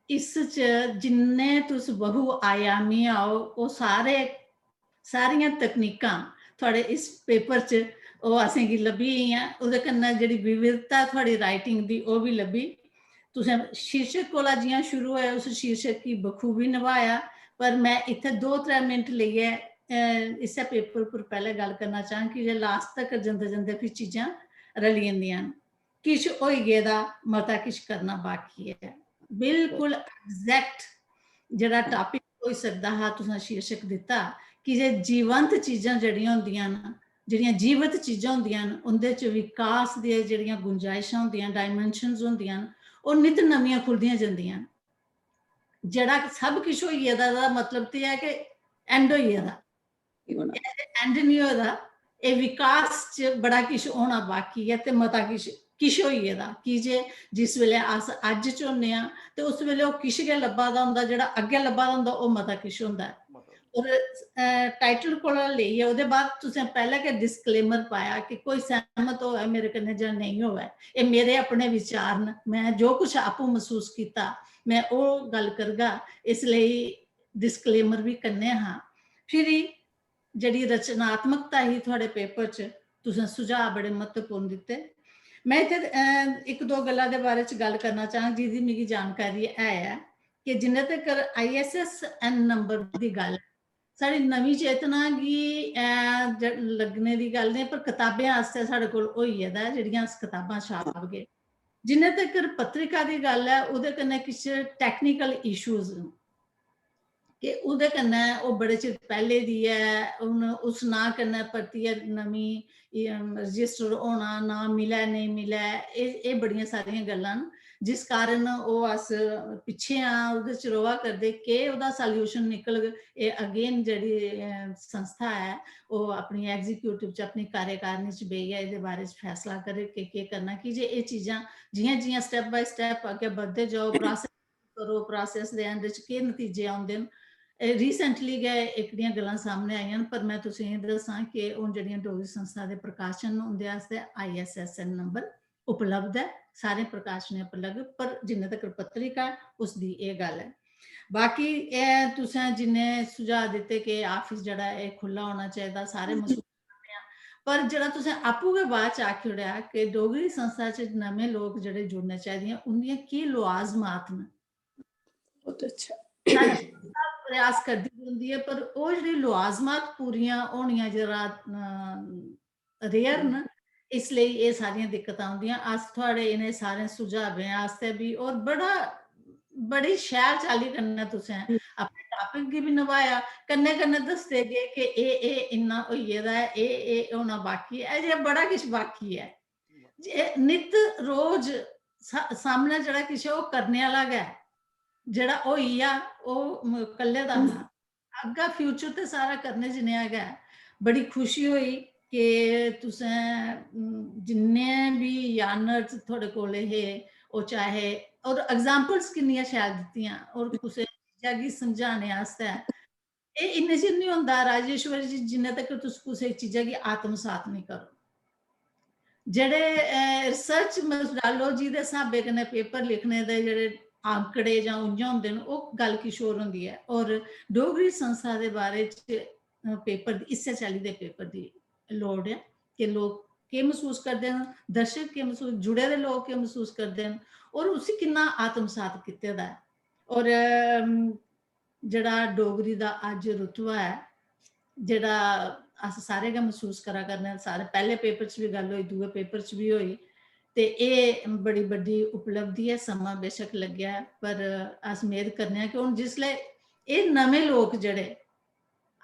इस च जिन्ने तुस बहुआयामी आओ, ओह् सारे, सारियां तकनीकां थुआढ़े इस पेपर च ओह् असेंगी लब्भी गेइयां। ओह्दे कन्नै जेह्ड़ी विविधता थुआढ़ी राइटिंग दी, ओह् बी लब्भी। तुसें शीर्षक कोला जि'यां शुरू होया, उस शीर्षक गी बखूबी नभाया, पर मैं इत्थै दो त्रै मिनट लेइयै, अ, इस्सै पेपर उप्पर पैह्ले गल्ल करना चाह्ङ कि जे लास्ट तक जंदे जंदे फ्ही चीजां रली जंदियां न। किश होई गेदा, मता किश करना बाकी ऐ। बिल्कुल एग्जैक्ट जेह्ड़ा टापिक होई सकदा हा, तुसें शीर्षक दित्ता कि जे जीवंत चीजां जेह्ड़ियां होंदियां न, जेह्ड़ियां जीवत चीजां होंदियां न, उं'दे च विकास दियां जेह्ड़ियां गुंजाइशां होंदियां, डायमेंशनस होंदियां न, ओह् नित नमियां खु'लदियां जंदियां न। जेह्ड़ा सब किश होई गेदा, दा मतलब ते ऐ कि एंड होई गेदा। एह् होना। एंड निं होए दा, एह् विकास च बड़ा किश होना बाकी ऐ ते मता किश, किश होई गेदा। की जे जिस बेल्लै अस अज्ज च होन्ने आं ते उस बेल्लै ओह् किश गै लब्भा दा होंदा, जेह्ड़ा अग्गें लब्भा दा होंदा, ओह् मता किश होंदा ऐ। मतलब और टाइटल कोला लेइयै ओह्दे बाद तुसें पैह्लें गै डिस्क्लेमर पाया कि कोई सैह्मत होऐ मेरे कन्नै जां नेईं होऐ, एह् मेरे अपने विचार न, में जो कुछ आपूं मसूस कीता, में ओह् गल्ल करगा, इस लेई डिस्क्लेमर बी कन्नै हा। फिर जेह्ड़ी रचनात्मकता ही थुआढ़े पेपर च, तुसें सुझाऽ बड़े म्हत्तवपूर्ण दित्ते। में इत्थै, अ, इक दो गल्ला दे बारे च गल्ल करना चाह्ङ, जिदी मिगी जानकारी है ऐ कि जिन्ने तकर आईएसएसएन नंबर दी गल्ल, साढ़ी नमीं चेतना गी, अ, ज-, लग्गने दी गल्ल नेईं, पर कताबें आस्तै साढ़े कोल होई गेदा ऐ, जेह्ड़ियां अस कताबां छापगे। जिन्ने तकर पत्रिका दी गल्ल ऐ, ओह्दे कन्नै किश टेक्निकल इशूज न। कि ओह्दे कन्नै ओह् बड़े चिर पैह्ले दी ऐ, हून उस नांऽ कन्नै परतियै नमीं, एह्, रजिस्टर होना, नांऽ मिलै नेईं मिलै, एह्, एह् बड़ियां सारियां गल्लां न, जिस कारण ओह् अस पिच्छें आं, ओह्दे च र'वा करदे। केह् ओह्दा सॉल्यूशन निकलग, एह् अगेन जेह्ड़ी, अ, संस्था ऐ, ओह् अपनी एग्जीक्यूटिव च, अपनी कार्यकारिणी च बेहियै एह्दे बारे च फैसला करग कि केह् करना, की जे एह् चीजां जि'यां जि'यां स्टैप बाय स्टैप अग्गें बधदे जाओ, प्रोसेस करो, प्रोसेस दे एंड च केह् नतीजे औंदे न। एह् रिसेंटली गै एह्कड़ियां गल्लां सामनै आइयां न, पर में तुसें गी दस्सां कि हून जेह्ड़ियां डोगरी संस्था दे प्रकाशन न, उं'दे आस्तै आईएसएसएन नंबर उपलब्ध ऐ, सारे प्रकाशनें पर लग्ग, पर जिन्ने तकर पत्रिका ऐ, उसदी एह् गल्ल ऐ। बाकी एह् तुसें जिन्ने सुझाऽ दित्ते कि आफिस जेह्ड़ा एह् खु'ल्ला होना चाहिदा, सारे मसूस करने आं, पर जेह्ड़ा तुसें आपूं गै बाद च आखी ओड़ेआ कि डोगरी संस्था च नमें लोक जेह्ड़े जुड़ने चाहिदे, उं'दियां केह् लुआजमात न? बहुत अच्छा। साढ़ी संस्था प्रयास करदी रौंह्दी ऐ, पर ओह् जेह्ड़ी लुआजमात पूरियां होनियां जरा, अ, रेयर न, इसलेई एह् सारियां दिक्कतां औंदियां। अस थुआढ़े इ'नें सारें सुझावें आस्तै बी, और बड़ा, बड़ी शैल चाल्ली कन्नै तुसें अपने टापिक गी बी नभाया, कन्नै कन्नै दसदे गे कि एह्, एह् इन्ना होई गेदा ऐ, एह्, एह् होना बाकी ऐ, अजें बड़ा किश बाकी ऐ। जे नित रोज सा-, सामनै जेह्ड़ा किश ऐ, ओह् करने आह्ला गै ऐ। जेह्ड़ा होई गेआ, ओह् म-, कल्ले दा हा। अग्गा फ्यूचर ते सारा करने जनेहा गै ऐ। बड़ी खुशी होई कि तुसें, उम, जिन्ने बी जानर थुआढ़े कोल हे, ओह् चाहे और एग्जाम्पल्स किन्नियां शैल दित्तियां, और कुसै चीजा गी समझाने आस्तै एह् इन्ने चिर निं होंदा राजेश्वर जी, जिन्ने तक तुस कुसै चीजा गी आत्मसात निं करो। जेह्ड़े रिसर्च मेथडोलॉजी दे स्हाबै कन्नै पेपर लिखने दे जेह्ड़े आंकड़े जां उं'आं होंदे न, ओह् गल्ल किश होर होंदी ऐ। और डोगरी संस्था दे बारे च पेपर, इस्सै चाल्ली दे पेपर दी लोड़ ऐ कि लोक केह् मसूस करदे न, दर्शक केह् मसूस, जुड़े दे लोक केह् मसूस करदे न, और उसी किन्ना आत्मसात कीते दा ऐ। और जेह्ड़ा डोगरी दा अज्ज रुतबा ऐ, जेह्ड़ा अस सारे गै मसूस करा करने आं, सारे पैह्ले पेपर च बी गल्ल होई, दूए पेपर च बी होई, ते एह् बड़ी बड्डी उपलब्धि ऐ। समां बेशक लग्गेआ ऐ, पर अस मेद करने आं कि हून जिसलै एह् नमें लोक जेह्ड़े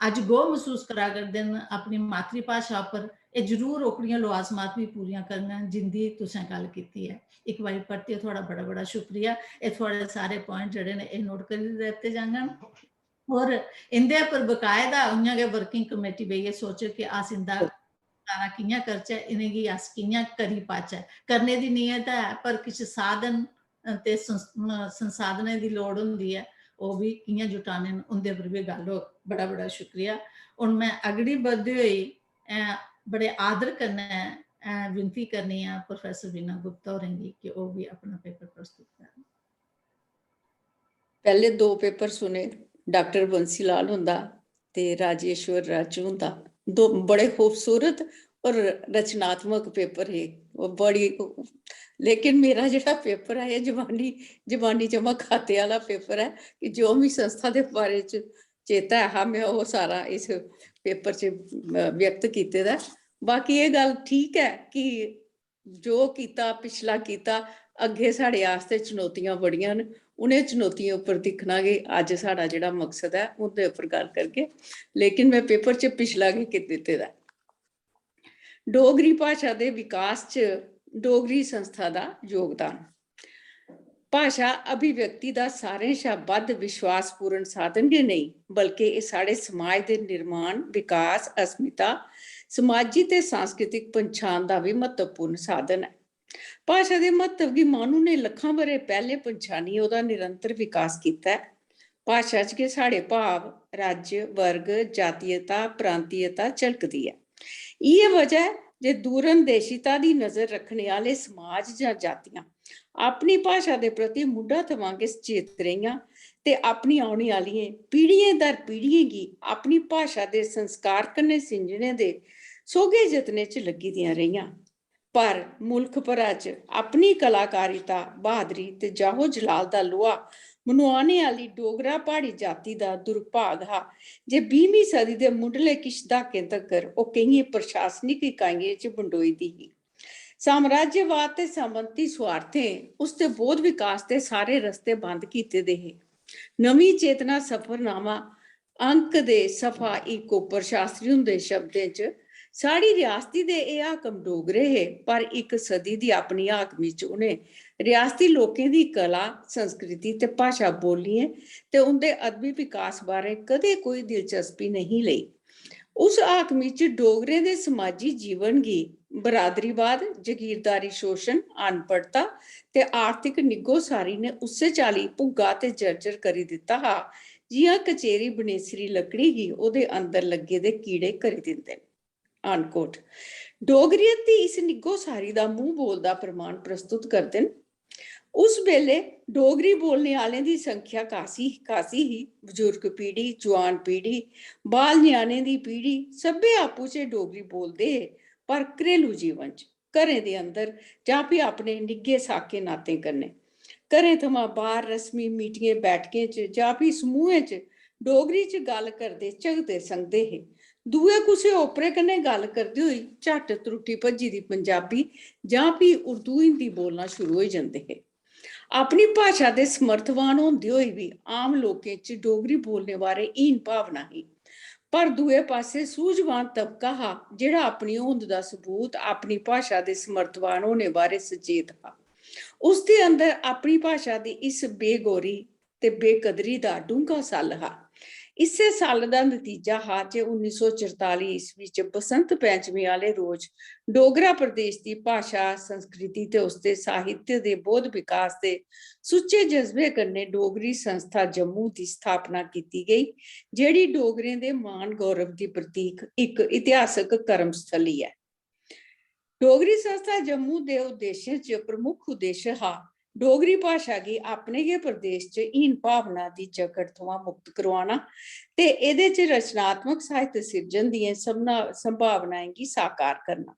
अज्ज गौह् मसूस करा करदे न अपनी मातृभाशा उप्पर, एह् जरूर ओकड़ियां लवाजमात बी पूरियां करङन जिंदी तुसें गल्ल कीती ऐ। इक बारी परतियै थुआढ़ा बड़ा बड़ा शुक्रिया। एह् थुआढ़े सारे प्वाइंट जेह्ड़े न, एह् नोट करी लैते जाङन। और इं'दे उप्पर बकायदा उ'आं गै वर्किंग कमेटी बेहियै सोचग कि अस इं'दा निपटारा कि'यां करचै, इ'नेंगी अस कि'यां करी पाचै। करने दी नीयत ऐ, पर किश साधन ते संस-, म-, संसाधनें दी लोड़ होंदी ऐ, ओह् बी कि'यां जुटाने न, उं'दे पर बी गल्ल होग। बड़ा बड़ा शुक्रिया। हून में अगड़ी बधदे होई, अ, बड़े आदर कन्नै, अ, विनती करनी आं प्रोफेसर वीना गुप्ता होरें गी कि ओह् बी अपना पेपर प्रस्तुत करन। पैह्ले दो पेपर सुने डाक्टर बंसी लाल हुंदा ते राजेश्वर राजू हुंदा, दो बड़े खूबसूरत और रचनात्मक पेपर हे। ओह् बड़ी, लेकिन मेरा जेह्ड़ा पेपर ऐ, एह् जबानी, जबानी जमा खाते आह्ला पेपर ऐ कि जो मी संस्था दे बारे च चेता ऐ हा, में ओह् सारा इस पेपर च, अ, व्यक्त कीते दा ऐ। बाकी एह् गल्ल ठीक ऐ कि जो कीता, पिछला कीता, अग्गें साढ़े आस्तै चुनौतियां बड़ियां न। उ'नें चुनौतियें उप्पर दिक्खना गै अज्ज साढ़ा जेह्ड़ा मकसद ऐ, उं'दे उप्पर गल्ल करगे। लेकिन में पेपर च पिछला गै कीते, दित्ते दा ऐ। डोगरी भाशा दे विकास च डोगरी संस्था दा योगदान। भाशा अभिव्यक्ति दा सारें शा बद्ध विश्वासपूर्ण साधन गै नेईं, बल्के एह् साढ़े समाज दे निर्माण, विकास, अस्मिता, समाजी ते सांस्कृतिक पंछान दा बी म्हत्तवपूर्ण साधन ऐ। भाशा दे म्हत्तव गी माह्नू ने लक्खां ब'रे पैह्लें पंछानियै ओह्दा निरंतर विकास कीता ऐ। भाशा च गै साढ़े भाव, राज्य, वर्ग, जातीयता, प्रांतीयता झलकदी ऐ। इ'यै वजह ऐ जे दूरंदेशिता दी नजर रक्खने आह्ले समाज जां जातियां अपनी भाशा दे प्रति मुंढा थमां गै सचेत रेहियां ते अपनी औने आह्लियें पीढ़ियें दर पीढ़ियें गी अपनी भाशा दे संस्कार कन्नै सिंजने दे सोह्गे जतनें च लग्गी दियां रेहियां। पर मुल्ख भरै च अपनी कलाकारिता, ब्हादरी ते जाहो जलाल दा लोहा मनोआने आह्ली डोगरा प्हाड़ी जाति दा दुर्भाग हा जे बीहमीं सदी दे मुंढले किश द्हाकें तगर ओह् केइयें प्रशासनिक इकाइयें च बंडोई दी ही। साम्राज्यवाद ते सामंती स्वार्थें उसदे बौद्ध विकास दे सारे रस्ते बंद कीते दे हे। नमीं चेतना सफरनामा अंक दे सफा इक उप्पर शास्त्री हुंदे शब्दें च, "साढ़ी रियासती दे एह् हाकम डोगरे हे, पर इक सदी दी अपनी हाकमी च उ'नें रियासती लोकें दी कला, संस्कृति ते भाशा बोलियें ते उं'दे अदबी विकास बारै कदें कोई दिलचस्पी नेईं लेई।" उस हाकमी च डोगरें दे समाजी जीवन गी बरादरीवाद, जगीरदारी शोशन, अनपढ़ता ते आर्थिक निग्घोसारी ने उस्सै चाल्ली भुग्गा ते जर्जर करी दित्ता हा, जि'यां कचेरी बनेसरी लकड़ी गी ओह्दे अंदर लग्गे दे कीड़े करी दिंदे न। Unquote। डोगरियत दी इस निग्घोसारी दा मूंह बोलदा प्रमाण प्रस्तुत करदे न। उस बेल्लै डोगरी बोलने आह्लें दी संख्या कासी, कासी ही। बजुर्ग पीढ़ी, जुआन पीढ़ी, बाल ञ्याणें दी पीढ़ी, सब्भै आपूं चें डोगरी बोलदे हे, पर घरेलू जीवन च, घरें दे अंदर जां फ्ही अपने निग्घे साकें नातें कन्नै। घरें थमां बाह्र रस्मी मीटिंगें बैठकें च जां फ्ही समूहें च डोगरी च गल्ल करदे, झकदे, संगदे हे। दूए कुसै ओपरे कन्नै गल्ल करदे होई झट्ट त्रुट्टी भज्जी दी पंजाबी जां फ्ही उर्दू, हिंदी बोलना शुरू होई जंदे हे। अपनी भाशा दे समर्थवान होंदे होई बी आम लोकें च डोगरी बोलने बारै हीन भावना ही। पर दूए पासै सूझवान तबका हा, जेह्ड़ा अपनी होंद दा सबूत अपनी भाशा दे समर्थवान होने बारै सचेत हा। उसदे अंदर अपनी भाशा दी इस बेगौरी ते बेकदरी दा डूंह्गा सैल्ल हा। इस्सै साल दा नतीजा हा जे उन्नी सौ चरताली ईस्वी च बसंत पैंचमी आह्ले रोज डोगरा प्रदेश दी भाशा, संस्कृति ते उसदे साहित्य दे बौद्ध विकास दे सुच्चे जज्बे कन्नै डोगरी संस्था जम्मू दी स्थापना कीती गेई, जेह्ड़ी डोगरें दे मान गौरव दी प्रतीक इक इतिहासक कर्मस्थली ऐ। डोगरी संस्था जम्मू दे उद्देश्यें च प्रमुख उद्देश्य हा डोगरी भाशा गी अपने गै प्रदेश च हीन भावना दी जकड़ थमां मुक्त करोआना ते एह्दे च रचनात्मक साहित्य सिरजन दियें संभना-, संभावनाएं गी साकार करना।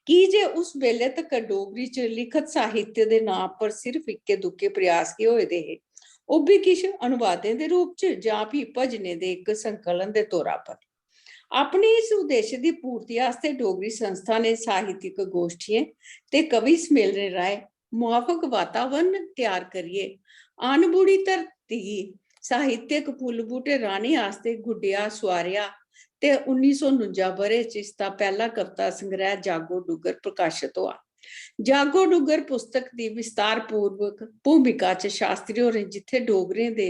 की जे उस बेल्लै तक्कर डोगरी च लिखत साहित्य दे नांऽ पर सिर्फ इक्के दुक्के प्रयास गै होए दे हे, ओह् बी किश अनुवादें दे रूप च जां फ्ही भजनें दे इक संकलन दे तौरा पर। अपने इस उद्देश्य दी पूर्ति आस्तै डोगरी संस्था ने साहित्यक गोश्ठियें ते कवि सम्मेलनें राहें मुआफक वातावरण त्यार करियै अनबुड़ी धरती गी साहित्यक फुल्ल बूह्टे राह्ने आस्तै गुड्डेआ, सुआरेआ ते उन्नी सौ नुंजा ब'रे च इसदा पैह्ला कविता संग्रैह जागो डुग्गर प्रकाशत होआ। जागो डुग्गर पुस्तक दी विस्तारपूर्वक भूमिका च शास्त्री होरें जित्थै डोगरें दे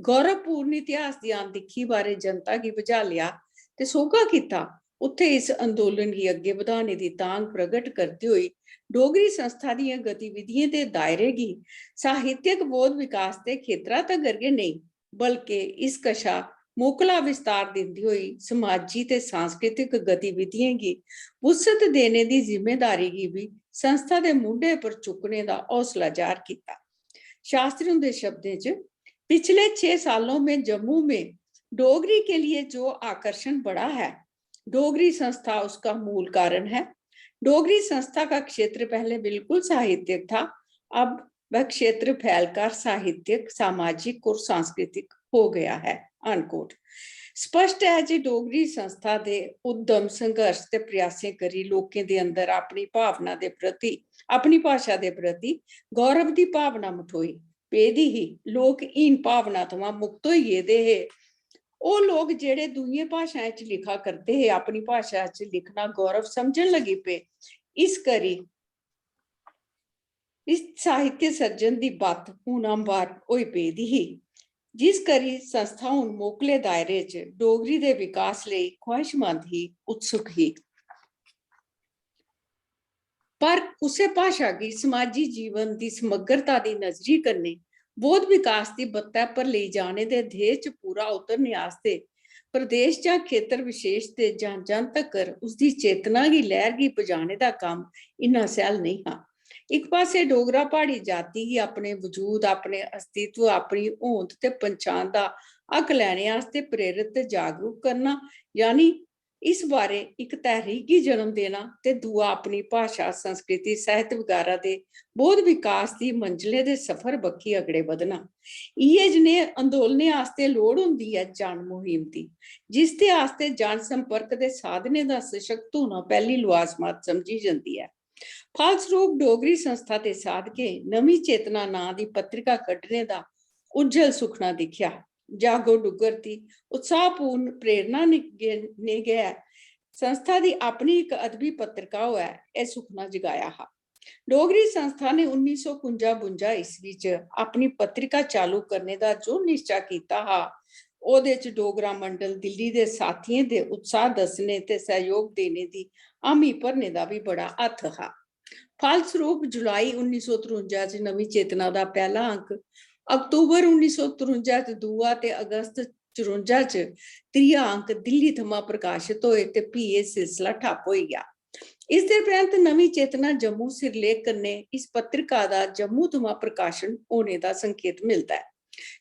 गौरवपूर्ण इतिहास दी अनदिक्खी बारै जनता गी बझालेआ ते सोह्गा कीता, उत्थै इस अंदोलन गी अग्गें बधाने दी तांघ प्रगट करदे होई डोगरी संस्था दियें गतिविधियें दे दायरे गी साहित्यक बोध विकास दे खेतरा तगर गै नेईं, बल्के इस कशा मोकला विस्तार दिंदे होई समाजी ते सांस्कृतिक गतिविधियें गी वुसत देने दी जिम्मेदारी गी बी संस्था दे मूंढे पर चुक्कने दा हौसला जाह्र कीता। शास्त्री हुंदे शब्दें च, "पिछले छह सालों में जम्मू में डोगरी के लिए जो आकर्षण बढ़ा है, डोगरी संस्था उसका मूल कारण है। डोगरी संस्था का क्षेत्र पहले बिल्कुल साहित्यिक था, अब वह क्षेत्र फैलकर साहित्यिक, सामाजिक और सांस्कृतिक हो गया है।" अनकोट। स्पष्ट ऐ जे डोगरी संस्था दे उद्यम, संघर्ष ते प्रयासें करी लोकें दे अंदर अपनी भावना दे प्रति, अपनी भाशा दे प्रति गौरव दी भावना मठोई पेदी ही। लोक हीन भावना थमां मुक्त होई गेदे हे। ओह् लोक जेह्ड़े दूइयें भाशाएं च लिखा करदे हे, अपनी भाशा च लिखना गौरव समझन लगी पे। इस करी इस साहित्य सर्जन दी बत्त हून हमवार होई पेदी ही, जिस करी संस्था हून मोकले दायरे च डोगरी दे विकास लेई ख्वाहिशमंद ही, उत्सुक ही। पर कुसै भाशा गी समाजी जीवन दी समग्रता दी नजरी कन्नै बोध विकास दी बत्तै पर लेई जाने दे ध्येय च पूरा उतरने आस्तै प्रदेश जां खेतर विशेष दे जां जन तकर उसदी चेतना गी, लैह्र गी पजाने दा कम्म इन्ना सैह्ल नेईं हा। इक पासै डोगरा प्हाड़ी जाति गी अपने वजूद, अपने अस्तित्व, अपनी होंद ते पंछान दा हक लैने आस्तै प्रेरत ते जागरूक करना, यानी इस बारे इक तैह्रीक गी जन्म देना, ते दूआ अपनी भाशा, संस्कृति, साहित्य बगैरा दे बोध विकास दी मंजलें दे सफर बक्खी अगड़े बधना। इ'यै जनेह् अंदोलनें आस्तै लोड़ होंदी ऐ जन मुहिम दी, जिसदे आस्तै जन संपर्क दे साधनें दा सशक्त होना पैह्ली लुआजमत समझी जंदी ऐ। फलसरूप डोगरी संस्था दे साधकें नमीं चेतना नांऽ दी पत्रिका कड्ढने दा उज्जल सुखना दिक्खेआ। जागो डुग्गर दी उत्साहपूर्ण प्रेरणा ने गे-, ने गै संस्था दी अपनी इक अदबी पत्रिका होऐ, एह् सुखना जगाया हा। डोगरी संस्था ने उन्नी सौ कुंजा बुंजा ईस्वी च अपनी पत्रिका चालू करने दा जो निश्चा कीता हा, ओह्दे च डोगरा मंडल दिल्ली दे साथियें दे उत्साह दस्सने ते सैह्योग देने दी हामी भरने दा बी बड़ा हत्थ हा। फलसरूप जुलाई उन्नी सौ त्रुंजा च नमीं चेतना दा पैह्ला अंक, अक्तूबर उन्नी सौ त्रुंजा च दूआ ते अगस्त चरुंजा च त्रीया अंक दिल्ली थमां प्रकाशत होए ते फ्ही एह् सिलसिला ठप्प होई गेआ। इसदे परैंत नमीं चेतना जम्मू सिरलेख कन्नै इस पत्रिका दा जम्मू थमां प्रकाशन होने दा संकेत मिलदा ऐ।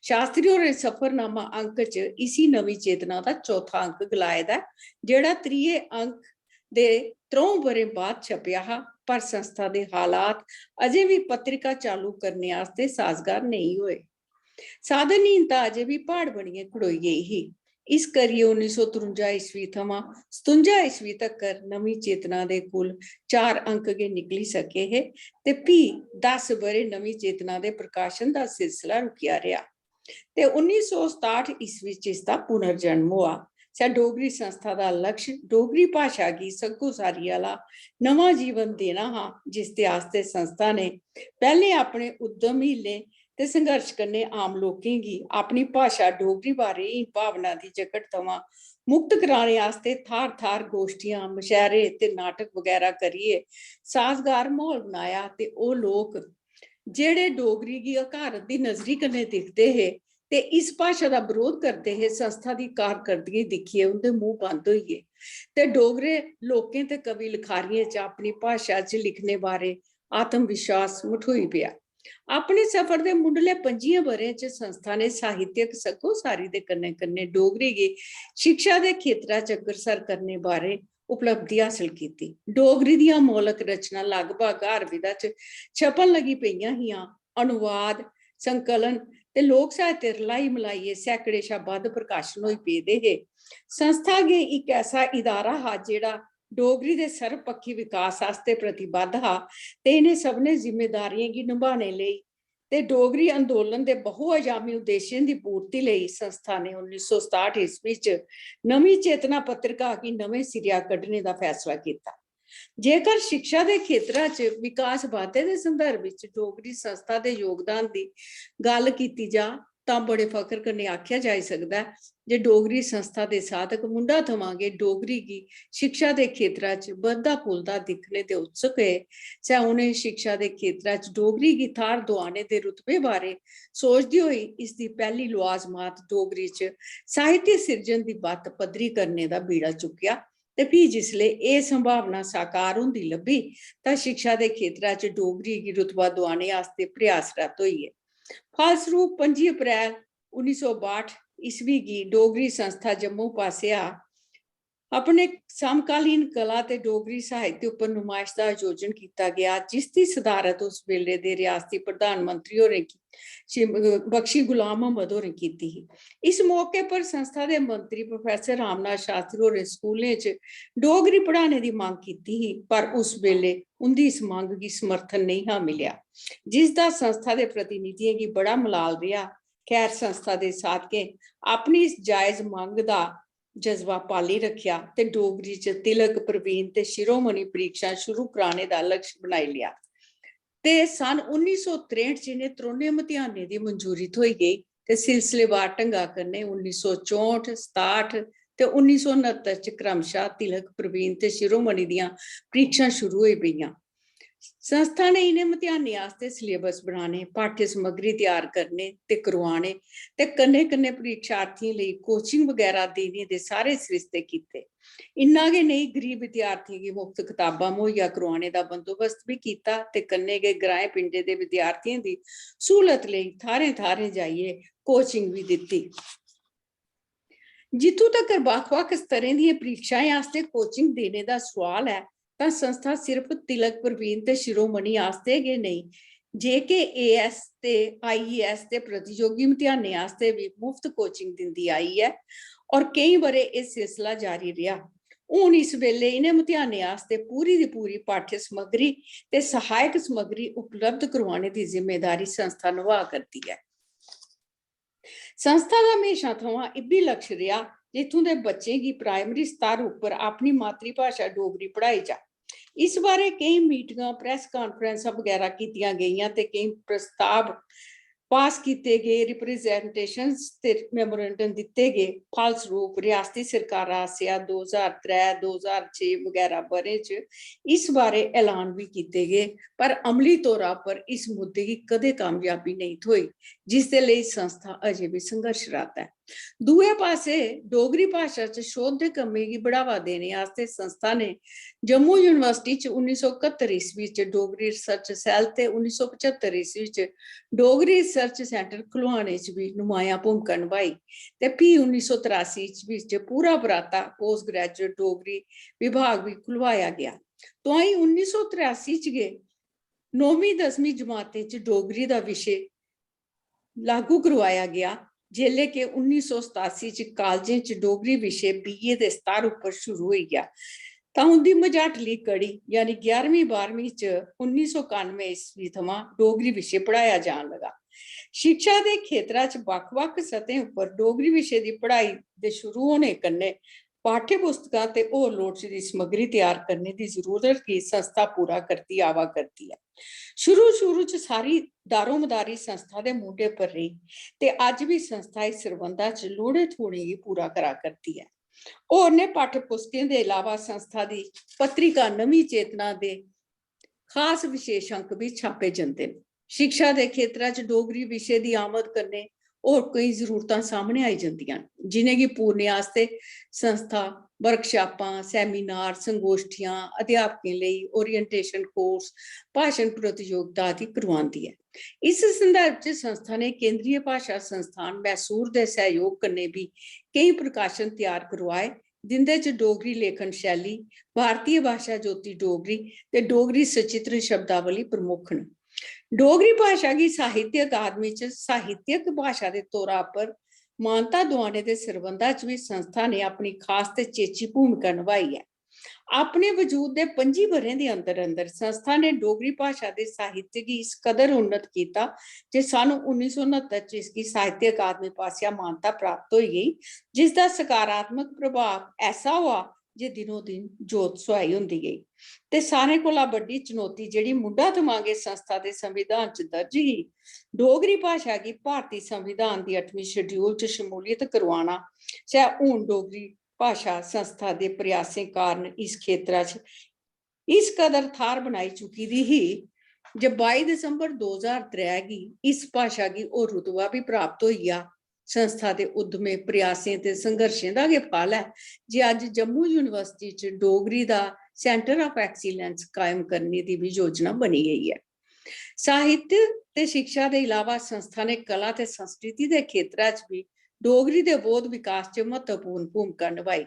शास्त्री होरें सफरनामा अंक च इसी नमीं चेतना दा चौथा अंक गलाए दा ऐ, जेह्ड़ा त्रीये अंक दे त्र'ऊं ब'रें बाद छपेआ हा, पर संस्था दे हालात अजें बी पत्रिका चालू करने आस्तै साजगार नेईं होए। साधनहीनता अजें बी प्हाड़ बनियै खड़ोई गेई ही। इस करियै उन्नी सौ त्रुंजा ईस्वी थमां सतुंजा ईस्वी तक्कर नमीं चेतना दे कुल चार अंक गै निकली सके हे ते फ्ही दस ब'रे नमीं चेतना दे प्रकाशन दा सिलसिला रुकेआ रेहा। ते उन्नी सौ सताह्ठ ईस्वी च इसदा पुनर्जन्म होआ। सै डोगरी संस्था दा लक्ष्य डोगरी भाशा गी सग्गोसारी आह्ला नमां जीवन देना हा, जिसदे आस्तै संस्था ने पैह्लें अपने उद्यम हीलें ते संघर्ष कन्नै आम लोकें गी अपनी भाशा डोगरी बारै हीन भावना दी जकड़ थमां मुक्त कराने आस्तै थाह्र-थाह्र गोश्ठियां, मशैहरे ते नाटक बगैरा करियै साजगार म्हौल बनाया ते ओह् लोक जेह्ड़े डोगरी गी हकारत दी नजरी कन्नै दिखदे हे ते इस भाशा दा बरोध करदे हे, संस्था दी कारकर्दगी दिक्खियै उं'दे मूंह बंद होई गे ते डोगरे लोकें ते कवि लखारियें च अपनी भाशा च लिखने बारै आत्मविश्वास मठोई पेआ। अपने सफर दे मुंढले पंजियें ब'रें च संस्था ने साहित्यक सग्गोसारी दे कन्नै-कन्नै डोगरी गी शिक्षा दे खेतरा च अग्रसर करने बारै उपलब्धि हासल कीती। डोगरी दियां मौलक रचनां लगभग हर विधा च छपन लगी पेइयां हियां। अनुवाद, संकलन ते लोक साहित्य रलाई मलाइयै सैकड़े शा बद्ध प्रकाशन होई पेदे हे। संस्था गै इक ऐसा इदारा हा जेह्ड़ा डोगरी दे सर्वपक्खी विकास आस्तै प्रतिबद्ध हा ते इ'नें सभनें जिम्मेदारियें गी नभाने लेई ते डोगरी अंदोलन दे बहुआयामी उद्देश्यें दी पूर्ति लेई संस्था ने उन्नी सौ सताह्ठ ईस्वी च नमीं चेतना पत्रिका गी नमें सिरेआ कड्ढने दा फैसला कीता। जेकर शिक्षा दे खेतरा च विकास बाद्धे दे संदर्भ च डोगरी संस्था दे योगदान दी गल्ल कीती जा तां बड़े फखर कन्नै आखेआ जाई सकदा ऐ जे डोगरी संस्था दे साधक मुंढा थमां गै डोगरी गी शिक्षा दे खेतरा च बधदा फुलदा दिक्खने दे उत्सुक हे। सै उ'नें शिक्षा दे खेतरा च डोगरी गी थाह्र दोआने दे रुतबे बारै सोचदे होई इसदी पैह्ली लुआजमात डोगरी च साहित्य सिरजन दी बत्त पद्धरी करने दा बीड़ा चुक्केआ ते फ्ही जिसलै एह् संभावना साकार होंदी लब्भी तां शिक्षा दे खेतरा च डोगरी गी रुतबा दोआने आस्तै प्रयासरत होई गे। फलसरूप पंजी अप्रैल उन्नी सौ बाह्ठ ईस्वी गी डोगरी संस्था जम्मू पासेआ अपने समकालीन कला ते डोगरी साहित्य उप्पर नुमाइश दा आयोजन कीता गेआ, जिसदी सदारत उस बेल्ले दे रियासती प्रधानमंत्री होरें की-, श्री बख्शी गुलाम मोहम्मद होरें कीती ही। इस मौके पर संस्था दे मंत्री प्रोफेसर रामनाथ शास्त्री होरें स्कूलें च डोगरी पढ़ाने दी मंग कीती ही, पर उस बेल्ले उंदी इस मंग गी समर्थन नेईं हा मिलेआ, जिसदा संस्था दे प्रतिनिधियें गी बड़ा मलाल रेहा। खैर, संस्था दे साधकें अपनी इस जायज मंग दा जज्बा पाली रखेआ ते डोगरी च तिलक, प्रवीण ते शिरोमणि परीक्षां शुरू कराने दा लक्ष्य बनाई लेआ। ते सन उन्नी सौ त्रेंह्ठ च इ'नें त्रौनें मतेहानें दी मंजूरी थ्होई गेई ते सिलसिलेवार ढंगा कन्नै उन्नी सौ चौंह्ठ, सताह्ठ ते उन्नी सौ उनत्तर च क्रमशः तिलक, प्रवीण ते शिरोमणि दियां परीक्षां शुरू होई पेइयां। संस्था ने इ'नें मतेहानें आस्तै सिलेबस बनाने, पाठ्य समग्री त्यार करने ते करोआने ते कन्नै-कन्नै परीक्षार्थियें लेई कोचिंग बगैरा देने दे सारे सरिस्ते कीते। इन्ना गै नेईं, गरीब विद्यार्थियें गी मुफ्त कताबां मुहैया करोआने दा बंदोबस्त बी कीता ते कन्नै गै ग्राएं पिंडें दे विद्यार्थियें दी स्हूलत लेई थाह्रें-थाह्रें जाइयै कोचिंग बी दित्ती। जित्थूं तगर बक्ख-बक्ख स्तरें दियें परीक्षाएं आस्तै कोचिंग देने दा सुआल ऐ, तां संस्था सिर्फ तिलक, प्रवीण ते शिरोमणि आस्तै गै नेईं, जेके एएस ते आईएएस दे प्रतियोगी मतेहानें आस्तै बी मुफ्त कोचिंग दिंदी आई ऐ और केईं ब'रे एह् सिलसिला जारी रेहा। हून इस बेल्लै इ'नें मतेहानें आस्तै पूरी दी पूरी पाठ्य समग्री ते सहायक समग्री उपलब्ध करोआने दी जिम्मेदारी संस्था नभाऽ करदी ऐ। संस्था दा म्हेशां थमां इब्बी लक्ष्य रेहा जे इत्थूं दे बच्चें गी प्राइमरी स्तर उप्पर अपनी मातृभाशा डोगरी पढ़ाई जा। इस बारै केईं मीटिंगां, प्रैस कांफ्रेंसां बगैरा कीतियां गेइयां ते केईं प्रस्ताव पास कीते गे, रिप्रेजेंटेशंस ते मेमोरेंडम दित्ते गे। फलसरूप रियासती सरकारा आसेआ दो ज्हार त्रै, दो ज्हार छे बगैरा ब'रें च इस बारै ऐलान बी कीते गे, पर अमली तौरा पर इस मुद्दे गी कदें कामयाबी नेईं थ्होई, जिसदे लेई संस्था अजें बी संघर्शरत ऐ। दूए पासै डोगरी भाशा च शोध दे कम्में गी बढ़ावा देने आस्तै संस्था ने जम्मू यूनिवर्सिटी च उन्नी सौ कत्तर ईस्वी च डोगरी रिसर्च सैल ते उन्नी सौ पचत्तर ईस्वी च डोगरी रिसर्च सेंटर खुलवाने च बी नुमायां भूमिका नभाई ते फ्ही उन्नी सौ त्रासी ईस्वी च पूरा पराता पोस्ट ग्रेजुएट डोगरी विभाग बी खुलवाया गेआ। तोआईं उन्नी सौ त्रासी च गै नौमीं दसमीं जमातें च डोगरी दा विशे लागू करोआया गेआ, जेल्लै के उन्नी सौ सतासी च कालजें च डोगरी विशे बीए दे स्तर उप्पर शुरू होई गेआ, तां उं'दी मझाटली कड़ी, यानी ग्यारहमीं बारहमीं च उन्नी सौ कानुए ईस्वी थमां डोगरी विशे पढ़ाया जान लगा। शिक्षा दे खेतरा च बक्ख-बक्ख सतहें उप्पर डोगरी विशे दी पढ़ाई दे शुरू होने कन्नै पाठ्य पुस्तकां ते होर लोड़चदी समग्री त्यार करने दी जरूरत गी संस्था पूरा करदी आवा करदी ऐ। शुरू शुरू च सारी दारोमदारी संस्था दे मूंढे पर रेही ते अज्ज बी संस्था इस सरबंधा च लोड़े थोड़ें गी पूरा करा करदी ऐ। होरनें पाठ्य पुस्तकें दे इलावा संस्था दी पत्रिका नमीं चेतना दे खास विशेष अंक बी छापे जंदे न। शिक्षा दे खेतरा च डोगरी विशे दी आमद कन्नै होर केई जरूरतां सामने आई जंदियां न, जि'नेंगी पूरने आस्तै संस्था वर्कशापां, सेमिनार, संगोष्ठियां, अध्यापकें लेई ओरिएंटेशन कोर्स, भाशन प्रतियोगिता आदि करवांदी ऐ। इस संदर्भ च संस्था ने केंद्रीय भाशा संस्थान मैसूर दे सैहयोग कन्नै बी केई प्रकाशन त्यार करवाए, जिंदे च डोगरी लेखन शैली, भारतीय भाशा ज्योति डोगरी ते डोगरी सचित्र शब्दावली प्रमुख न। डोगरी भाशा गी साहित्य अकादमी च साहित्यक भाशा दे तौरा पर मानता दुआने दे सरबंधा च बी संस्था ने अपनी खास ते चेची भूमिका नभाई ऐ। अपने वजूद दे पंजी ब'रें दे अंदर अंदर संस्था ने डोगरी भाशा दे साहित्य गी इस कदर उन्नत कीता जे सन उन्नी सौ नत्तर च इसगी साहित्य अकादमी पासेआ मानता प्राप्त होई गेई, जिसदा सकारात्मक प्रभाव ऐसा होआ जे दिनो दिन जोत सुहाई होंदी गेई। ते सारें कोला बड्डी चुनौती जेह्ड़ी मुंढा थमां गै संस्था दे संविधान च दर्ज ही, डोगरी भाशा गी भारती संविधान दी अठमीं शेड्यूल च शमूलियत करवाना, सै हून डोगरी भाशा संस्था दे प्रयासें कारण इस खेतरा च इस कदर थाह्र बनाई चुकी दी ही जे बाई दिसंबर दो ज्हार त्रै गी इस भाशा गी ओह् रुतबा बी प्राप्त होई गेआ। संस्था दे उद्यमें, प्रयासें ते संघर्शें दा गै फल ऐ जे अज्ज जम्मू यूनिवर्सिटी च डोगरी दा Centre of Excellence कायम करने दी बी योजना बनी गेई ऐ। साहित्य ते शिक्षा दे इलावा संस्था ने कला ते संस्कृति दे खेतरा च बी डोगरी दे बौद्ध विकास च म्हत्तवपूर्ण भूमिका नभाई।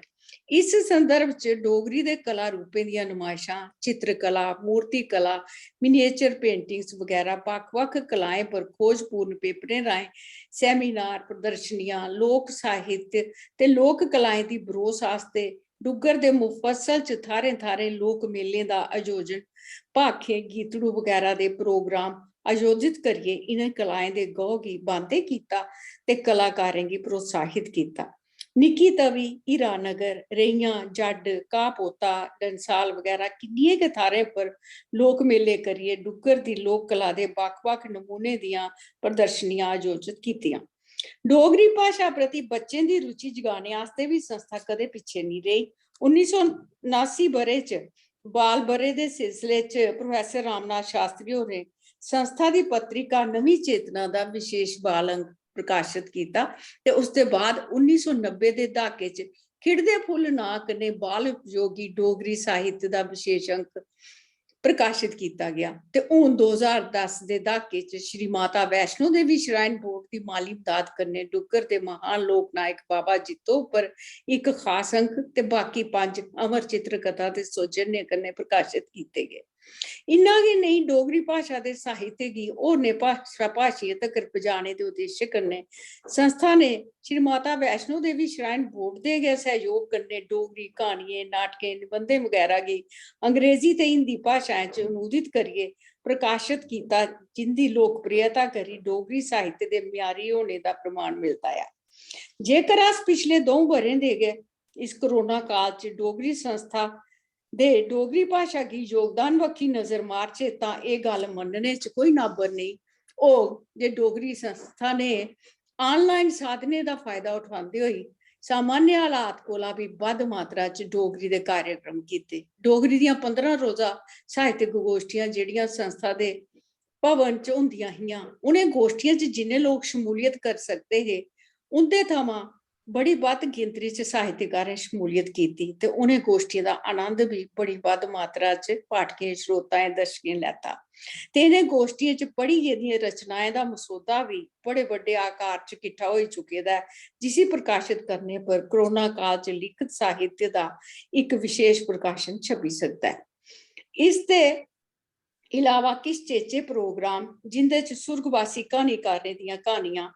इस संदर्भ च डोगरी दे कला रूपें दियां नमायशां, चित्रकला, मूर्ति कला, मिनिएचर पेंटिंग्स बगैरा बक्ख-बक्ख कलाएं पर खोजपूर्ण पेपरें राहें सेमिनार, प्रदर्शनियां, लोक साहित्य ते लोक कलाएं दी बरोस आस्तै डुग्गर दे मुफस्सल च थाह्रें-थाह्रें लोक मेलें दा आयोजन, भाखें, गीतड़ू बगैरा दे प्रोग्राम आयोजित करियै इ'नें कलाएं दे गौह् गी बांदे कीता ते कलाकारें गी प्रोत्साहित कीता। निक्की तवी, हीरानगर, रेहियां, जड्ड, घाऽ पोता, डंसाल बगैरा किन्नियें गै थाह्रें पर लोक मेले करियै डुग्गर दी लोक कला दे बक्ख-बक्ख नमूनें दियां प्रदर्शनियां आयोजत कीतियां। डोगरी भाशा प्रति बच्चें दी रुचि जगाने आस्तै बी संस्था कदें पिच्छे नेईं रेही। उन्नी सौ नासी ब'रे च बाल ब'रे दे सिलसिले च प्रोफेसर रामनाथ शास्त्री होरें संस्था दी पत्रिका नमीं चेतना दा विशेष बाल अंक प्रकाशत कीता ते उसदे बाद उन्नी सौ नब्बे दे द्हाके च खिड़दे फुल्ल नांऽ कन्नै बाल उपयोगी डोगरी साहित्य दा विशेष अंक प्रकाशत कीता गेआ ते हून दो ज्हार दस दे द्हाके च श्री माता वैष्णो देवी श्राइन बोर्ड दी माली मदाद कन्नै डुग्गर दे महान लोकनायक बाबा जित्तो उप्पर इक खास अंक ते बाकी पंज अमर चित्रकथा दे सौजन्य कन्नै प्रकाशत कीते गे। इन्ना गै नेईं, डोगरी भाशा दे साहित्य गी होरनें भाशा भाशियें तगर पजाने दे उद्देश्य कन्नै संस्था ने श्री माता वैष्णो देवी श्राइन बोर्ड दे गै सैह्योग कन्नै डोगरी क्हानियें, नाटकें, निबंधें बगैरा गी अंग्रेजी ते हिंदी भाशाएं च अनूदित करियै प्रकाशत कीता, जिंदी लोकप्रियता करी डोगरी साहित्य दे म्यारी होने दा प्रमाण मिलदा ऐ। जेकर अस पिछले द'ऊं ब'रें दे गै इस कोरोना काल च डोगरी संस्था दे डोगरी भाशा गी योगदान बक्खी नजर मारचै तां एह् गल्ल मन्नने च कोई नाबर नेईं होग जे डोगरी संस्था ने online साधनें दा फायदा उठांदे होई सामान्य हालात कोला बी बद्ध मात्रा च डोगरी दे कार्यक्रम कीते। डोगरी दियां पंदरां रोजा साहित्यक गोश्ठियां जेह्ड़ियां संस्था दे भवन च होंदियां हियां, उ'नें गोश्ठियें च जिन्ने लोक शमूलियत करी सकदे हे, उं'दे थमां बड़ी बद्ध गिनतरी च साहित्यकारें शमूलियत कीती ते उ'नें गोश्ठियें दा आनंद बी बड़ी बद्ध मात्रा च पाठकें, श्रोताएं, दर्शकें लैता। ते इ'नें गोश्ठियें च पढ़ी गेदियें रचनाएं दा मसौदा बी बड़े बड्डे आकार च किट्ठा होई चुके दा ऐ, जिसी प्रकाशत करने पर कोरोना काल च लिखत साहित्य दा इक विशेष प्रकाशन छपी सकदा ऐ। इसदे इलावा किश चेचे प्रोग्राम, जिंदे च सुर्गवासी क्हानीकारें दियां क्हानियां,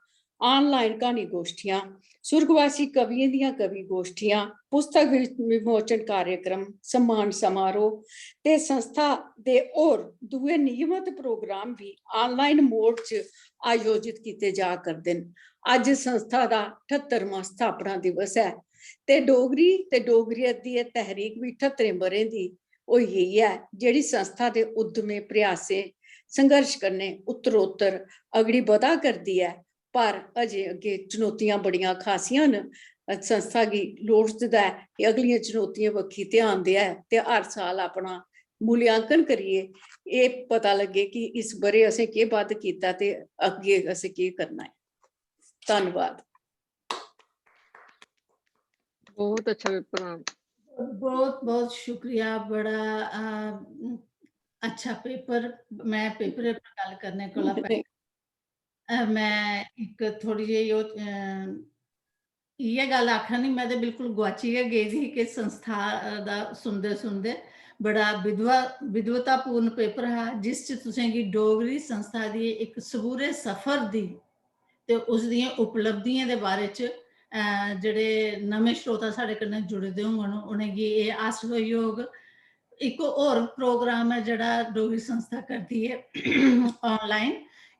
online क्हानी गोश्ठियां, सुर्गवासी कवियें दियां कवि गोश्ठियां, पुस्तक वि-, विमोचन कार्यक्रम, सम्मान समारोह ते संस्था दे होर दुए नियमत प्रोग्राम बी online mode च आयोजित कीते जा करदे न। अज्ज संस्था दा ठत्तरमां स्थापना दिवस ऐ। ते डोगरी ते डोगरियत दी एह् तहरीक बी ठत्तरें ब'रें दी होई गेई ऐ, जेह्ड़ी संस्था दे उद्यमें, प्रयासें, संघर्श कन्नै उत्तरोत्तर अगड़ी बधा करदी ऐ। पर अजें अग्गें चुनौतियां बड़ियां खासियां न। संस्था गी लोड़चदा ऐ कि अगलियें चुनौतियें बक्खी ध्यान देऐ ते हर साल अपना मूल्यांकन करियै एह् पता लग्गे कि इस ब'रे असें केह् बद्ध कीता ते अग्गें असें केह् करना ऐ। धन्नवाद। बहुत अच्छा पेपर, मैम। बहुत बहुत शुक्रिया। बड़ा अ, अच्छा पेपर। मैं पेपर पर गल्ल करने कोला पैह्लें अ, मैं इक थोड़ी जेही ओह् अ, इ'यै गल्ल आखनी, मैं ते बिल्कुल गुआची गै गेदी ही कि संस्था अ, दा सुनदे सुनदे बड़ा विद्वा विद्वतापूर्ण पेपर हा, जिस च तुसेंगी डोगरी संस्था दी इक सबूरे सफर दी ते उस दियें उपलब्धियें दे बारे च अ, जेह्ड़े नमें श्रोता साढ़े कन्नै जुड़े दे होङन, उ'नेंगी एह् हासल होई होग। इक होर प्रोग्राम ऐ जेह्ड़ा डोगरी संस्था करदी ऐ ऑनलाइन,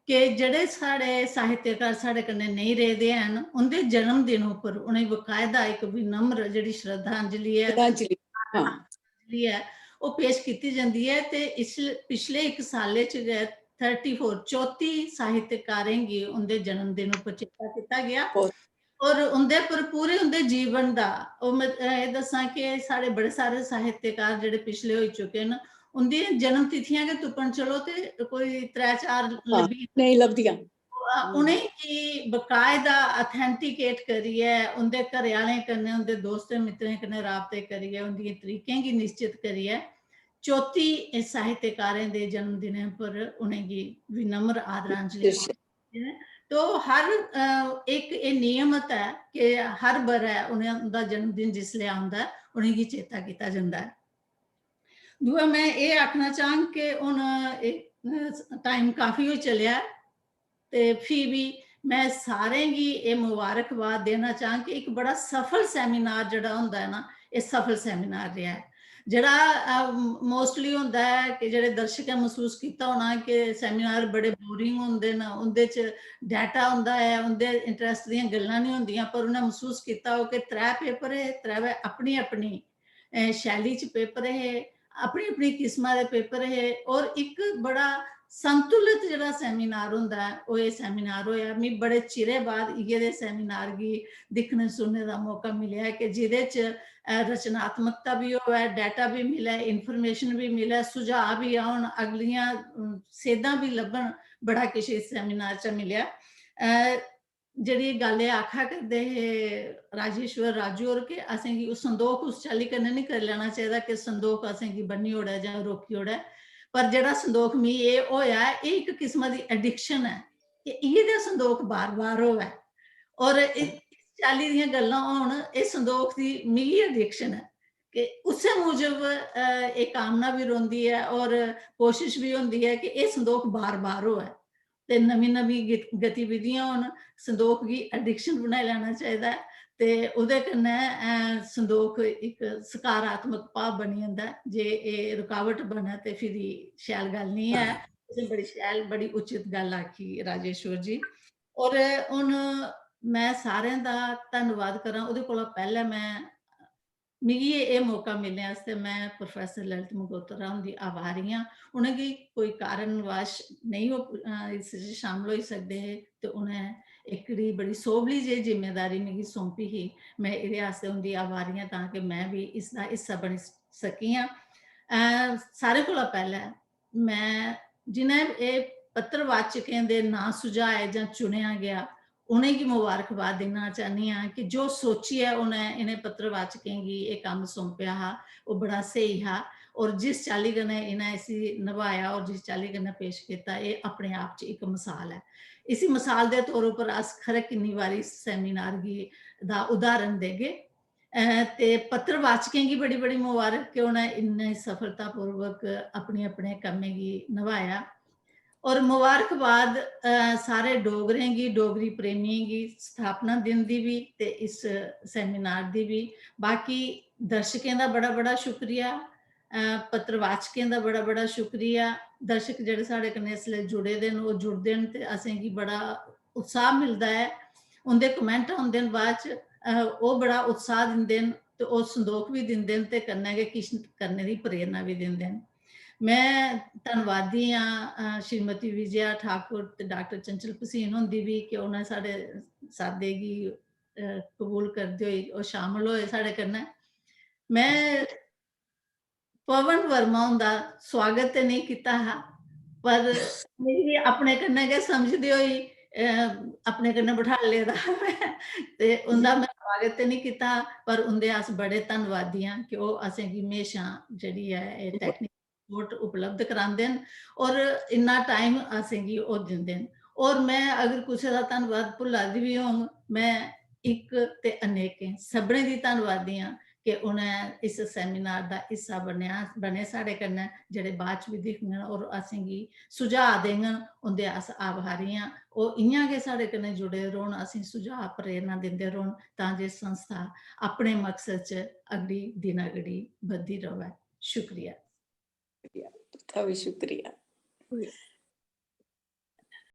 कि जेह्ड़े साढ़े साहित्यकार साढ़े कन्नै नेईं रेह् दे हैन, उं'दे जन्मदिन उप्पर उ'नेंगी बकायदा इक विनम्र जेह्ड़ी श्रद्धांजलि ऐ, श्रद्धांजलि, हां। श्रद्धांजलि ऐ, ओह् पेश कीती जंदी ऐ। ते इस पिछले इक सालै च गै थर्टी फोर, चौती साहित्यकारें गी उं'दे जन्मदिन उप्पर चेता कीता गेआ। बहुत। और उं'दे पर पूरे उं'दे जीवन दा, ओह् में एह् दस्सां कि साढ़े बड़े सारे साहित्यकार जेह्ड़े पिछले होई चुके न, उं'दियां जन्म तिथियां गै तुप्पन चलो ते कोई त्रै चार हां, लब्भी नेईं लभदियां। अ, उ'नेंगी बकायदा authenticate करियै, उं'दे घरै आह्लें कन्नै, उं'दे दोस्तें मित्तरें कन्नै राबते करियै, उं'दियें तरीकें गी निश्चित करियै चौती साहित्यकारें दे जन्मदिनें पर उ'नेंगी विनम्र आदरांजलि। तो हर अ, इक एह् नियमत ऐ कि हर ब'रै उ'नें, उं'दा जन्मदिन जिसलै औंदा ऐ, उ'नेंगी चेता कीता जंदा ऐ। दूआ, में एह् आखना चाह्ङ कि हून टाइम काफी होई चलेआ ऐ, ते फ्ही बी में सारें गी एह् मुबारकबाद देना चाह्ङ कि इक बड़ा सफल सेमिनार जेह्ड़ा होंदा ऐ ना, एह् सफल सेमिनार रेहा ऐ। जेह्ड़ा मोस्टली होंदा ऐ कि जेह्ड़े दर्शकें मसूस कीता होना कि सेमिनार बड़े बोरिंग होंदे न, उं'दे च डेटा होंदा ऐ, उं'दे इंटरेस्ट दियां गल्लां निं होंदियां, पर उ'नें मसूस कीता होग कि त्रै पेपर हे, त्रैवै अपनी अपनी अ, शैली च पेपर हे, अपनी अपनी किस्मा दे पेपर हे, और इक बड़ा संतुलित जेह्ड़ा सेमिनार होंदा ऐ, ओह् एह् सेमिनार होएआ। मी बड़े चिरै बाद इ'यै दे सेमिनार गी दिक्खने सुनने दा मौका मिलेआ कि जेह्दे च अ, रचनात्मकता बी होऐ, डेटा बी मिलै, इंफॉर्मेशन बी मिलै, सुझाऽ बी औन, अगलियां अम, सेधां बी लब्भन, बड़ा किश इस सेमिनार च मिलेआ। अ, जेह्ड़ी गल्ल एह् आखा करदे हे राजेश्वर राजू होर कि असेंगी ओह् संदोख उस चाल्ली कन्नै निं करी लैना चाहिदा कि संदोख असेंगी बन्नी ओड़ै जां रोकी ओड़ै, पर जेह्ड़ा संदोख मी एह् होएआ ऐ, एह् इक किस्मा दी एडिक्शन ऐ कि इ'यै जेहा संदोख बार बार होऐ और इस चाल्ली दियां गल्लां होन, एह् संदोख दी मिगी एडिक्शन ऐ कि उस्सै मूजब अ, एह् कामना बी रौंह्दी ऐ और कोशिश बी होंदी ऐ कि एह् संदोख बार बार होऐ। ते नमीं नमीं गतिविधियां होन, संदोख गी एडिक्शन बनाई लैना चाहिदा ऐ ते ओह्दे कन्नै संदोख इक सकारात्मक भाव बनी जंदा ऐ। जे एह् रुकावट बनै ते फिरी शैल गल्ल निं ऐ। तुसें बड़ी शैल, बड़ी उचित गल्ल आखी राजेश्वर जी। और हून में सारें दा धन्नवाद करां, ओह्दे कोला पैह्लें में मिगी एह् मौका मिलने आस्तै में प्रोफेसर ललित मंगोत्रा हुंदी आभारी आं। उ'नेंगी कोई कारणवश नेईं ओह् इस च शामिल होई सकदे हे ते उ'नें एह्कड़ी बड़ी सोभली जेही जिम्मेदारी मिगी सौंपी ही। में एह्दे आस्तै उं'दी आभारी आं तां कि में बी इसदा हिस्सा बनी सकी आं। सारें कोला पैह्लें में जि'नें एह् पत्रवाचकें दे नांऽ सुझाए जां चुनेआ गेआ, उ'नेंगी मबारखबाद देना चाह्न्नी आं कि जो सोचियै उ'नें इ'नें पत्रवाचकें गी एह् कम्म सौंपेआ हा, ओह् बड़ा स्हेई हा। और जिस चाल्ली कन्नै इ'नें इसी नभाया और जिस चाल्ली कन्नै पेश कीता, एह् अपने आप च इक मसाल ऐ। इसी मसाल दे तौर उप्पर अस खरै किन्नी बारी इस सेमिनार गी, दा उदाहरण देगे। अ, ते पत्रवाचकें गी बड़ी-बड़ी मबारक कि उ'नें इन्ने सफलतापूर्वक अपने-अपने कम्में गी नभाया। और मबारकबाद, अ, सारे डोगरें गी, डोगरी प्रेमियें गी स्थापना दिन दी बी ते इस सेमिनार दी बी। बाकी दर्शकें दा बड़ा-बड़ा शुक्रिया, अ, पत्रवाचकें दा बड़ा-बड़ा शुक्रिया। दर्शक जेह्ड़े साढ़े कन्नै इसलै जुड़े दे न, ओह् जुड़दे न ते असेंगी बड़ा उत्साह मिलदा ऐ। उं'दे comment औंदे न बाद च, अ, ओह् बड़ा उत्साह दिंदे न ते ओह् संदोख बी दिंदे न ते कन्नै गै किश करने दी प्रेरणा बी दिंदे न। में धन्नवादी आं, अ, श्रीमती विजया ठाकुर ते डॉक्टर चंचल भसीन हुंदी बी कि उ'नें साढ़े सादे गी, अ, कबूल करदे होई ओह् शामल होए साढ़े कन्नै। में पवन वर्मा हुंदा स्वागत ते नेईं कीता हा, पर मिगी अपने कन्नै गै समझदे होई, अ, अपने कन्नै बठाली लेदा हा में। ते उं'दा में स्वागत ते नेईं कीता, पर उं'दे अस बड़े धन्नवादी आं कि ओह् असेंगी म्हेशां जेह्ड़ी ऐ एह् technical support उपलब्ध करांदे न और इन्ना time असेंगी ओह् दिंदे न। और में अगर कुसै दा धन्नवाद भुल्ला दी बी होङ, में इक ते अनेकें सभनें दी धन्नवादी आं कि उ'नें इस seminar दा हिस्सा बनेआ, बने साढ़े कन्नै, जेह्ड़े बाद च बी दिखङन और असेंगी सुझाऽ देङन, उं'दे अस आभारी आं। ओह् इ'यां गै साढ़े कन्नै जुड़े रौह्न, असेंगी सुझाऽ, प्रेरणा दिंदे रौह्न, तां जे संस्था अपने मकसद च अगड़ी दिन अगड़ी बधदी र'वै। शुक्रिया। शुक्रिया, तुं'दा बी शुक्रिया।